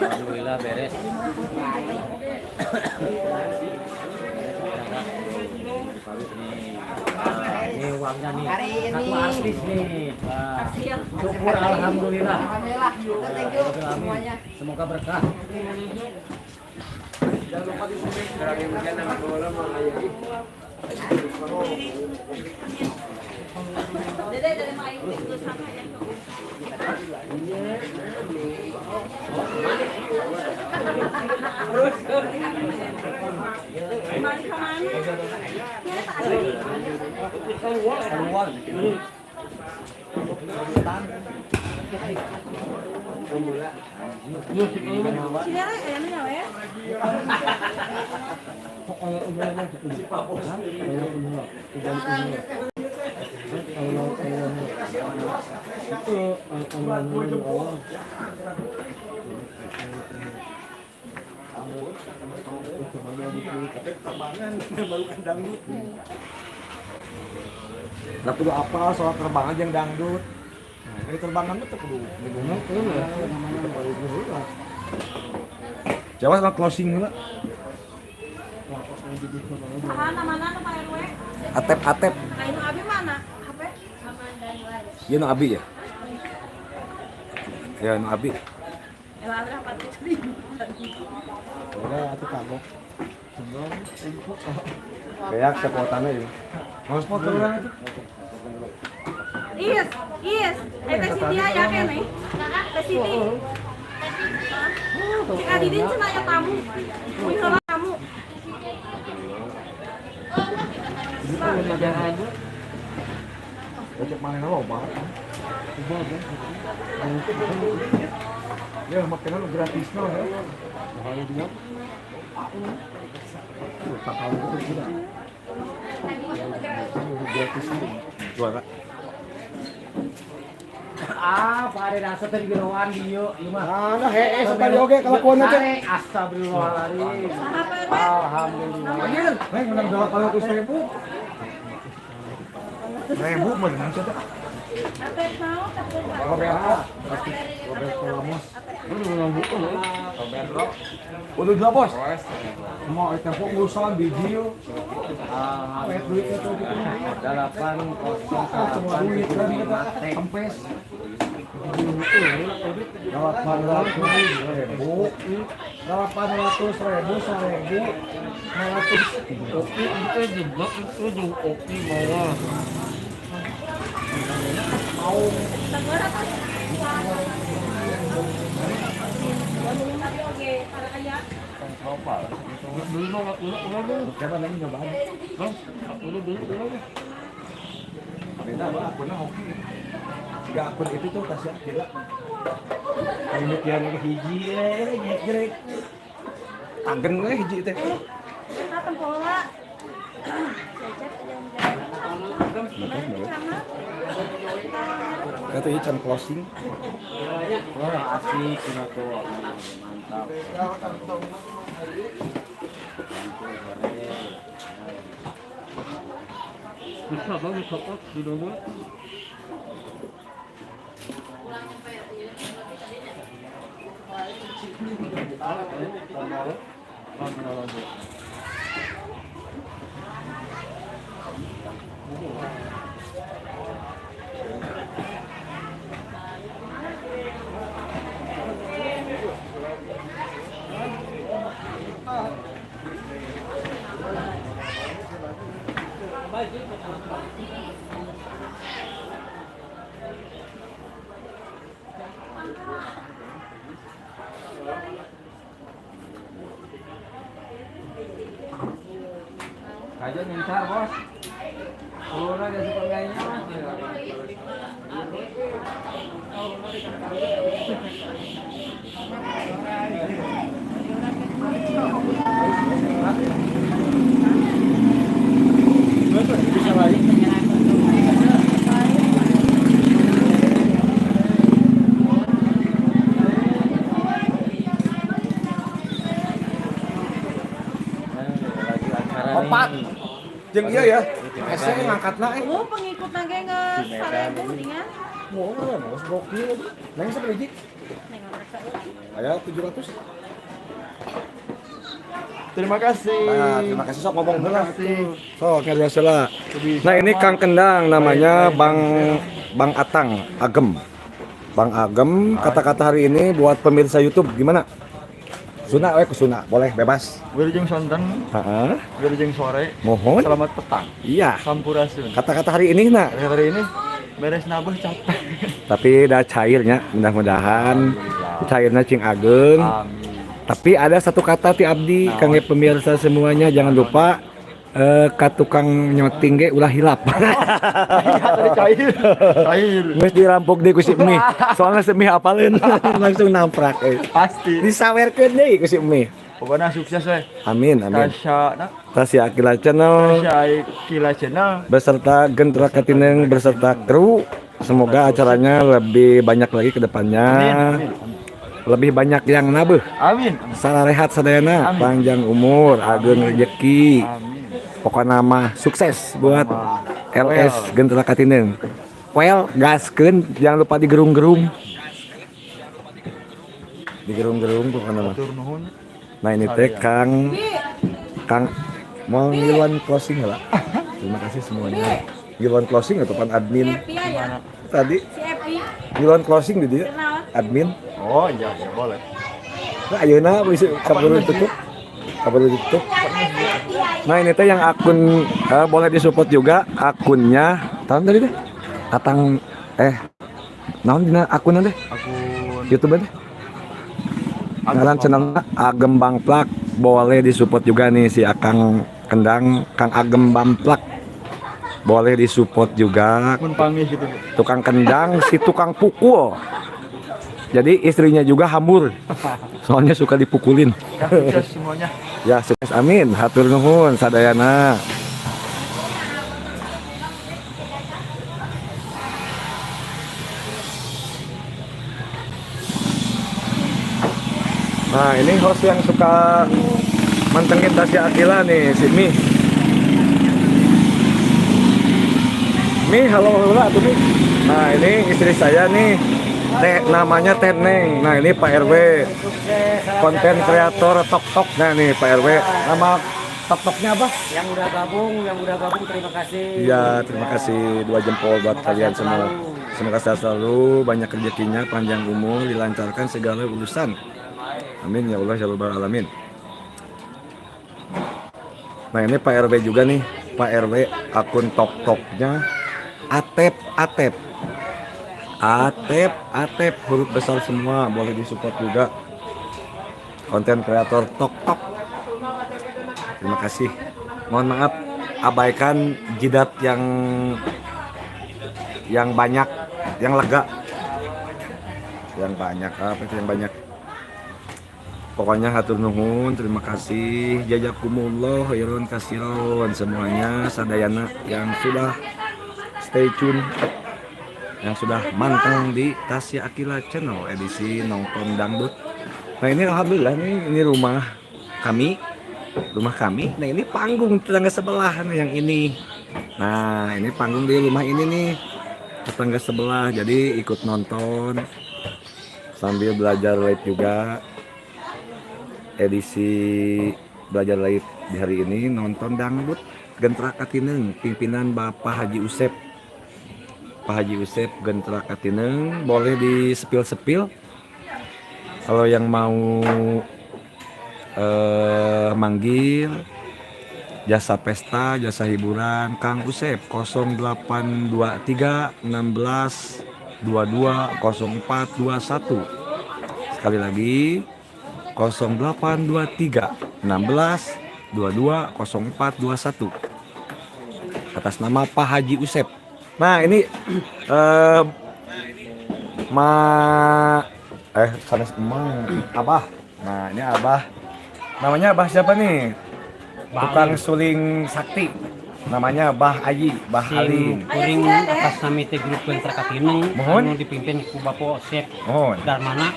Alhamdulillah beres. Ini uangnya nih. Hari ini. Satu artis nih. Wah. Syukur alhamdulillah. Alhamdulillah. Thank you semuanya. Semoga berkah. Jangan lupa di sini. Nah, kudu apa soal terbangan yang dangdut. Nah, dari terbangan itu kudu minum Jawa sama closing lah. Atep atep. Abi mana? HP? Iya nu Abi ya. Ya nu Abi. Udah atuh kagok. Kayak sepotannya ya. Mau foto orang itu. Is, is. Teh Siti aya keneh. Teh Siti. Cik Adidin cenah aya tamu. Kuy heula tamu. Cek mana loba. Ya makanan gratis no ya. Gratis juara. Ah, pare rasa tadi geroan dieu ieu mah. Ah, heeh sekali oge kalakuan teh. Astagfirullahaladzim. Alhamdulillah. Neng menang 800.000. Ribu menang cenah. Robert, Roberto Ramos. Udah dua bos. Mau tempo urusan biji. Duitnya tuh gitu. 808 Semua duit kan kita kempes. 800.000, 800.000, 1.000, 500. Oke, itu juga itu juga oke bawah. Mau. Siapa lagi nyobaan? Beda lah akunnya hoki. Tiga akun itu tuh kasih beda. Ini tiang hiji nyek. Anggen we hiji teh. Kita tempola. Kata ini can closing. Wah, asik ini tuh. Mantap. Bisa bang, bisa kok di rumah. Kajian ngincar, Bos. Corona gak super gayanya mah. Opat. Jeung ieu ya. Ese ngangkatna eh. Oh, pengikut nage geus 1000 mendingan. Wah, geus gokil. Neng sabaraha hiji? Aya 700. Terima kasih. Nah, terima kasih, sok ngomong heula. Sok ngarios heula. Nah, ini Kang Kendang namanya Bang Bang Atang Agem. Bang Agem, kata-kata hari ini buat pemirsa YouTube gimana? Suna we ku Suna, boleh bebas. Wilujeng sonten, Heeh. wilujeng sore. Mohon. Selamat petang. Iya. Sampurasun. Kata-kata hari ini nah, Hari ini beres nabah capek. Tapi dah cairnya, mudah-mudahan cairnya cing ageng. Amin. Tapi ada satu kata ti abdi kangge pemirsa semuanya, jangan lupa ka tukang nyoting ge ulah hilap. Iya, tadi cair. Cair. Geus dirampok deui ku si Emi. Soalnya si Emi apaleun langsung namprak eh. Pasti. Disawerkeun deui ku si Emi. Pokoknya sukses we. Amin amin. Tasya, nah, Tasya Akila Channel Tasya Akila Channel. Beserta Gentra Katineng beserta kru, semoga acaranya lebih banyak lagi ke depannya. Amin. Amin. Lebih banyak yang nabeuh. Amin. Sararehat sadayana, Amin. Panjang umur, ageng rezeki. Amin. Pokoknya mah sukses buat LS Gentra Katineng. Well, gaskeun, jangan lupa digerung-gerung. Digerung-gerung pokoknya mah. Hatur nuhun. Nah, ini teh Kang Kang mau ngiluan closing lah. Terima kasih semuanya. Ngiluan closing atau pan admin Epi ya. Tadi Si Epi. Ngiluan closing di dia Kenal. Admin. Oh iya, iya, boleh. Nah, ayeuna bisa kaburu tutup. Kaburu tutup. Nah, ini teh yang akun boleh disupport juga akunnya. Tahun tadi teh. Atang eh naon dina akunna teh? Akun YouTube teh. Ngaran channelnya Agem Bangplak, boleh disupport juga nih si Akang Kendang, Kang Agem Bangplak. Boleh disupport juga Akun panggil gitu. Tukang kendang, si tukang pukul. Jadi istrinya juga hambur. Soalnya suka dipukulin. Ya, sukses semuanya. Ya, sukses, amin. Hatur nuhun sadayana. Nah, ini host yang suka mantengin Tasya Akila nih, si Mi. Mi, halo halo atuh Mi. Nah, ini istri saya nih. Teh namanya Teh Neng. Nah, ini Pak RW. Konten kreator Tok Tok. Nah, nih Pak RW. Nama Tok Toknya apa? Yang udah gabung terima kasih. Iya, terima kasih, dua jempol buat Semoga kalian sehat semua. selalu. Semoga sehat selalu, banyak rezekinya, panjang umur, dilancarkan segala urusan. Amin ya Allah ya Rabbal alamin. Nah, ini Pak RW juga nih, Pak RW akun Tok Toknya Atep Atep. Atep Atep huruf besar semua, boleh disupport juga. Konten kreator Tok Tok. Terima kasih. Mohon maaf, abaikan jidat yang banyak, yang lega. Yang banyak apa itu yang banyak? Pokoknya hatur nuhun, terima kasih. Jazakumullah khairan kasiron semuanya sadayana yang sudah stay tune, yang sudah manteng di Tasya Akila Channel edisi nonton dangdut. Nah, ini alhamdulillah nih, ini rumah kami, rumah kami. Nah, ini panggung tetangga sebelah nih yang ini. Nah, ini panggung di rumah ini nih, tetangga sebelah. Jadi ikut nonton sambil belajar live juga. Edisi belajar live di hari ini nonton dangdut Gentra Katineng pimpinan Bapak Haji Usep. Pak Haji Usep Gentra Katineng boleh di sepil-sepil. Kalau yang mau manggil jasa pesta, jasa hiburan, Kang Usep 0823 16 22 04 21. Sekali lagi 0823 16 22 04 21. Atas nama Pak Haji Usep. Nah, ini ma sanes emang Abah. Nah, ini Abah. Namanya Abah siapa nih? Tukang suling sakti. Namanya Bah Ayi, Bah Alim. Kuring atas nami teh grup Gentra Katineng Mohon. Anu dipimpin ku Bapak Osep Mohon. Darmana,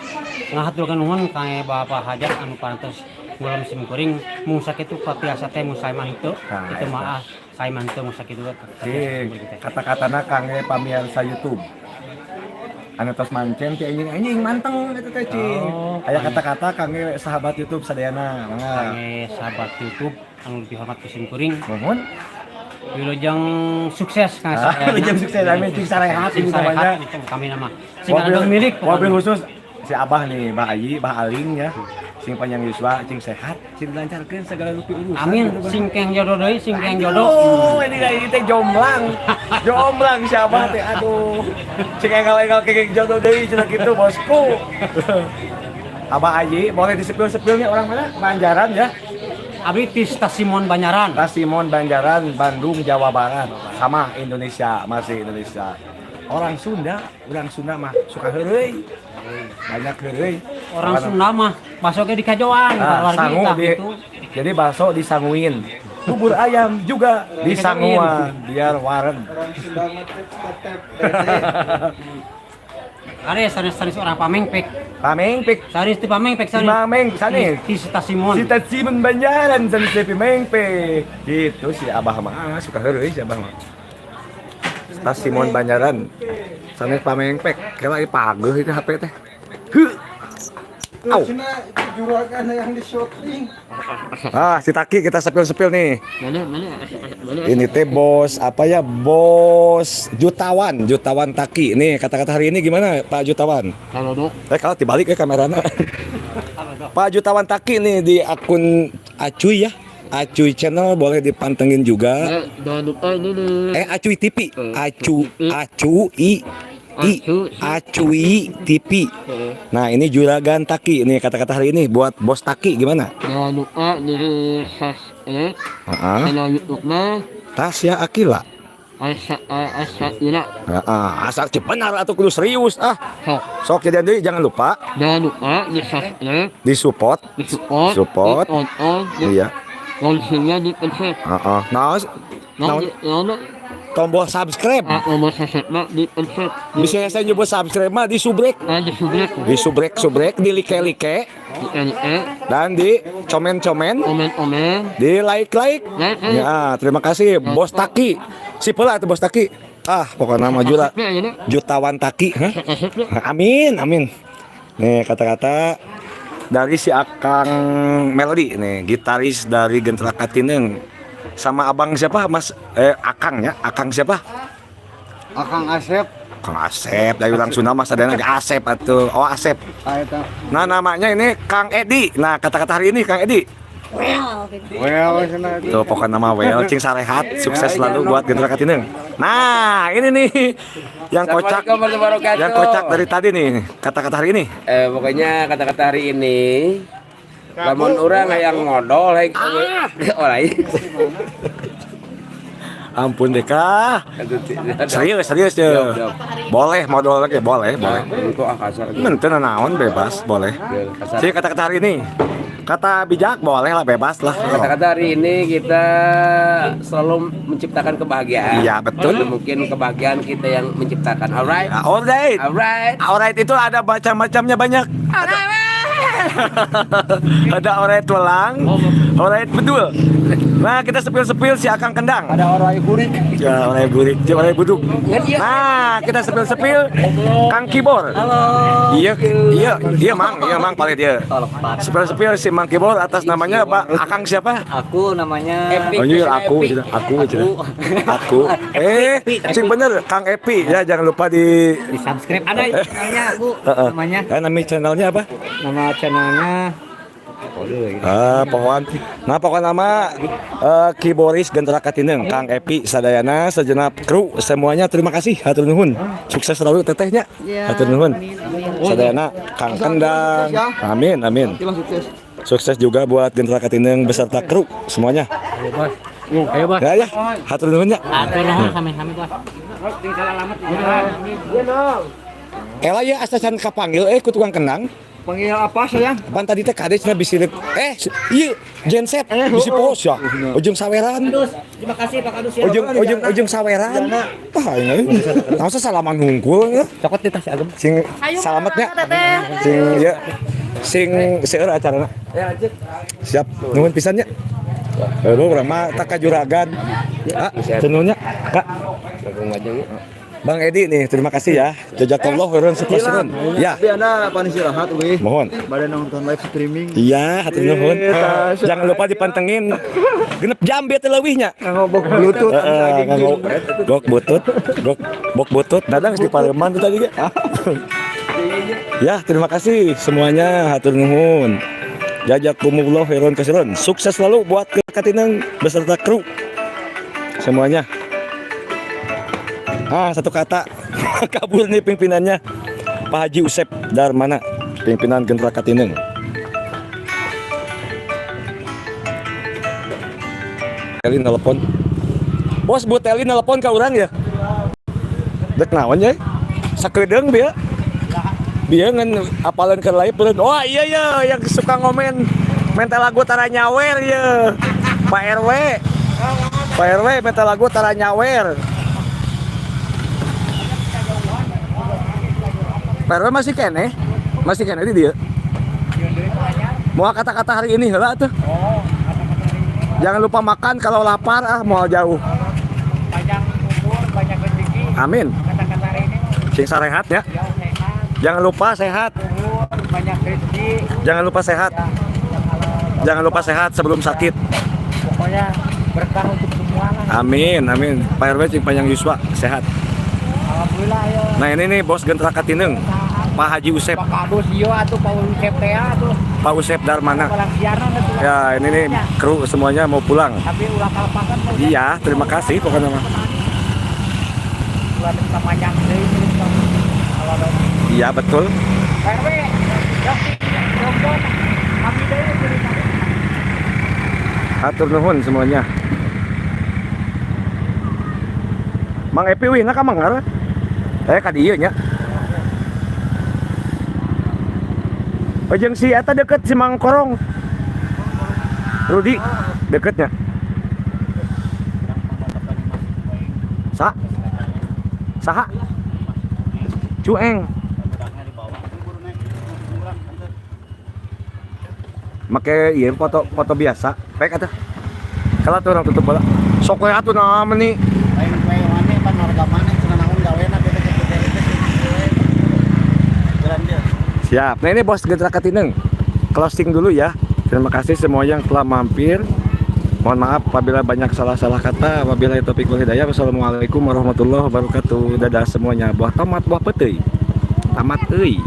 ngahaturkeun nuhun ka Bapak Hajat anu parantos ngulem sim kuring, mung sakitu patiasa teh, mun sae mah henteu. Nah, itu eta. Maaf, sae mah henteu, mung sakitu. Cing, kata-katana kangge pamirsa YouTube. Anu tos mancen ti anjing-anjing manteng eta teh, cing. Oh, Aya kata-kata kangge sahabat YouTube sadayana, mangga. Kangge sahabat YouTube anu dihormat ku sim kuring. Mohon. Wilujeng sukses kang. Ah, wilujeng sukses, amin. Cing sarehat, sing ini sarehat namanya. itu kami nama sing ada milik. Mobil khusus si Abah nih, Bah Ayi, Bah Aling ya. Sing panjang yuswa, cing sehat, cing lancarkeun segala rupi urusan. Amin. Gitu, Bah. Sing keng jodoh deui, sing keng jodoh. Aduh, ini teh jomblang. Jomblang si Abah teh, aduh. Cing enggal-enggal kenging jodoh deui cenah kitu, bosku. Abah Ayi, boleh disepil-sepilnya orang mana? Banjaran ya. Abdi ti Tasimon Banyaran. Tasimon Banjaran, Bandung, Jawa Barat. Sama Indonesia, masih Indonesia. Orang Sunda mah suka heureuy. Banyak heureuy. Orang Sunda mah masuknya di kajoan. Ah, wargi sangu tah di, gitu. Jadi bakso disanguin. Bubur ayam juga disanguan biar wareg. Are sanes-sanes orang Pamengpek. Pamengpek. Sanes ti Pamengpek sanes. Pameng sanes. Ti Tasimon. Si Tasimon Banjaran sanes teh Pamengpek. Gitu si Abah mah, ah, suka heureuy si Abah mah. Tasimon Banjaran. Sanes Pamengpek. Kela ieu pageuh itu HP teh. Heuh. Au. Juragan yang di syuting. Ah, si Taki kita sepil-sepil nih. Ini teh bos apa ya? Bos Jutawan, Jutawan Taki. Nih kata-kata hari ini gimana Pak Jutawan? Kalau dok. Kalau dibalik ya kameranya. Pak Jutawan Taki nih di akun Acuy ya. Acuy Channel boleh dipantengin juga. Jangan lupa ini nih. Acuy TV. Acu Acu I I Acuy TV. Nah, ini Juragan Taki. Nih kata-kata hari ini buat Bos Taki gimana? Jangan lupa di subscribe Heeh. channel YouTube-nya Tasya Akila. Asa Asa Ila. Heeh, asal benar atau kudu serius ah. Sok. Sok jadi deui, jangan lupa Jangan lupa di subscribe, disupport. di support, Support. ditonton, di Iya. loncengnya dipencet. Heeh. Nah, Nah, nah, nah, tombol subscribe. Nomor subscribe dipencet. Bisa saya nyebut subscribe mah di subrek. Nah, di subrek, Di subrek subrek, di like like, di LE, dan di komen komen, komen-komen, di like like. like, like. Ya, terima kasih Bos Taki. Si pula tuh Bos Taki. Ah, pokoknya maju lah. Ya, ini. Jutawan Taki, hah? Kasih. Amin, amin. Nih kata-kata dari si Akang Melody nih, gitaris dari Gentra Katineng. Sama abang siapa, Mas? Akang ya, Akang siapa? Akang Asep. Kang Asep, dari ulang Sunda Mas ada lagi Asep atau oh Asep. Ah, eta. Nah, namanya ini Kang Edi. Nah, kata-kata hari ini Kang Edi. Well, cenah. Tuh pokoknya nama well, cing sarehat, sukses selalu buat Gentra Katineng. Nah, ini nih yang kocak. Assalamualaikum warahmatullahi wabarakatuh. Yang kocak dari tadi nih, kata-kata hari ini. Pokoknya kata-kata hari ini lamun urang hayang ngodol hayang oh lain. Ampun Deka. Serius, serius ya. Boleh modal lagi, boleh, boleh. Untuk ah kasar. Menteu naon bebas, boleh. Kasar. Jadi kata-kata hari ini. Kata bijak boleh lah, bebas lah. Kata-kata hari ini kita selalu menciptakan kebahagiaan. Iya, betul. Mungkin kebahagiaan kita yang menciptakan. Alright. Ya, alright. Alright. Alright itu ada macam-macamnya banyak. Ada orait welang, orait bedul. Nah, kita sepil-sepil si Akang Kendang. Ada orang burik. Ya, orai burik, ya, orai buduk. Nah, kita sepil-sepil Kang Kibor. Halo. Iya, iya, iya Mang, iya Mang paling dia. Sepil-sepil si Mang Kibor atas namanya Pak Akang siapa? Aku namanya Epi. Oh, iya, aku, aku, aku. Sing bener Kang Epi ya, jangan lupa di di subscribe. Ada channelnya aku Heeh. namanya. Nama channelnya apa? Nama channelnya Ah, pokoknya, nah pokoknya nama Kiboris Gentra Katineng, Kang Epi Sadayana, segenap kru semuanya terima kasih, hatur nuhun. Sukses selalu tetehnya. Hatur nuhun. Sadayana, Kang Kendang. Amin, amin. Sukses juga buat Gentra Katineng beserta kru semuanya. Ayo, Bos. Ya ya, hatur nuhun nya. Atur nuhun sami-sami, Bos. Ela ya asa can kapanggil ku tukang kenang. Panggil apa sayang? Pan tadi teh kades cenah bisi ieu genset bisi pos ya. Ujung saweran. Terima kasih Pak Kadus ya. Ujung ujung ujung saweran. Tah ini. Langsung salaman hungkul ya. Cokot di tas agem. Sing salametnya. Sing ya. Sing seueur acarana. Siap, nuhun pisan nya. Heuh, urang mah tak ka juragan. Ah, nuhun nya, Kak. Bang Edi nih, terima kasih ya. Jazakallah khairan syukran. Ya. Tapi anda pan istirahat weh. Mohon. Bade nonton live streaming. Iya, hatur nuhun. Jangan lupa dipantengin. 6 jam bieu teh leuwihnya. Ngobok bluetooth. Heeh, nganggo gok butut, gok bok butut. Dadang geus dipareman tuh tadi ge. Ya, terima kasih semuanya, hatur nuhun. Jazakumullah khairan katsiran. Sukses selalu buat Katineng beserta kru semuanya. Ah, satu kata kabur nih pimpinannya Pak Haji Usep Darmana, pimpinan Gentra Katineng. Eli nelpon. Bos, Bu Teli nelpon ke orang ya? Dek naon ya? Sakedeung bieu. Bieu ngan apalan ke live beureun. Wah, iya ya yang suka ngomen minta lagu tara nyawer ya. Pak RW. Pak RW minta lagu tara nyawer. Pak RW masih keneh? Masih keneh di dia? Mau kata-kata hari ini heula tuh. Jangan lupa makan kalau lapar ah mau jauh. Panjang umur, banyak rezeki. Amin. Kata-kata hari ini Sing sarehat ya. ya sehat, Jangan lupa sehat. umur, banyak rezeki. Jangan lupa sehat. Jangan lupa sehat sebelum sakit. Pokoknya berkah untuk semua lah. Amin, amin. Pak RW cing panjang yuswa sehat. Alhamdulillah ya. Nah ini nih bos Gentra Katineng, Pak Haji Usep, Pak Kadus iya atuh Pak Usep teh atuh. Pak Usep Darmana. Pulang siaran atuh. Ya ini nih kru semuanya mau pulang. Tapi ulah kalepasan mah. Iya, terima kasih pokoknya mah. Ulah tetap panjang deui kalau ada Iya betul. Pak RW, ya, jomblo, kami deui cerita. Atur nuhun semuanya. Mang Epi wih ka mangar. Ka dieu nya. Ojeng si eta deket si Mang Korong. Rudi deketnya. Sa. Saha? Cueng. Make ieu foto foto biasa. Pek atuh. Kalau tuh orang tutup bola. Sok we atuh nah meni. Lain kue mana pan warga mana cenah naon gawena kita jalan dia. Siap. Nah ini bos Gentra Katineng. Closing dulu ya. Terima kasih semua yang telah mampir. Mohon maaf apabila banyak salah-salah kata. Wabillahi taufiq wal hidayah. Wassalamualaikum warahmatullahi wabarakatuh. Dadah semuanya. Buah tomat, buah peuteuy. Tamat euy.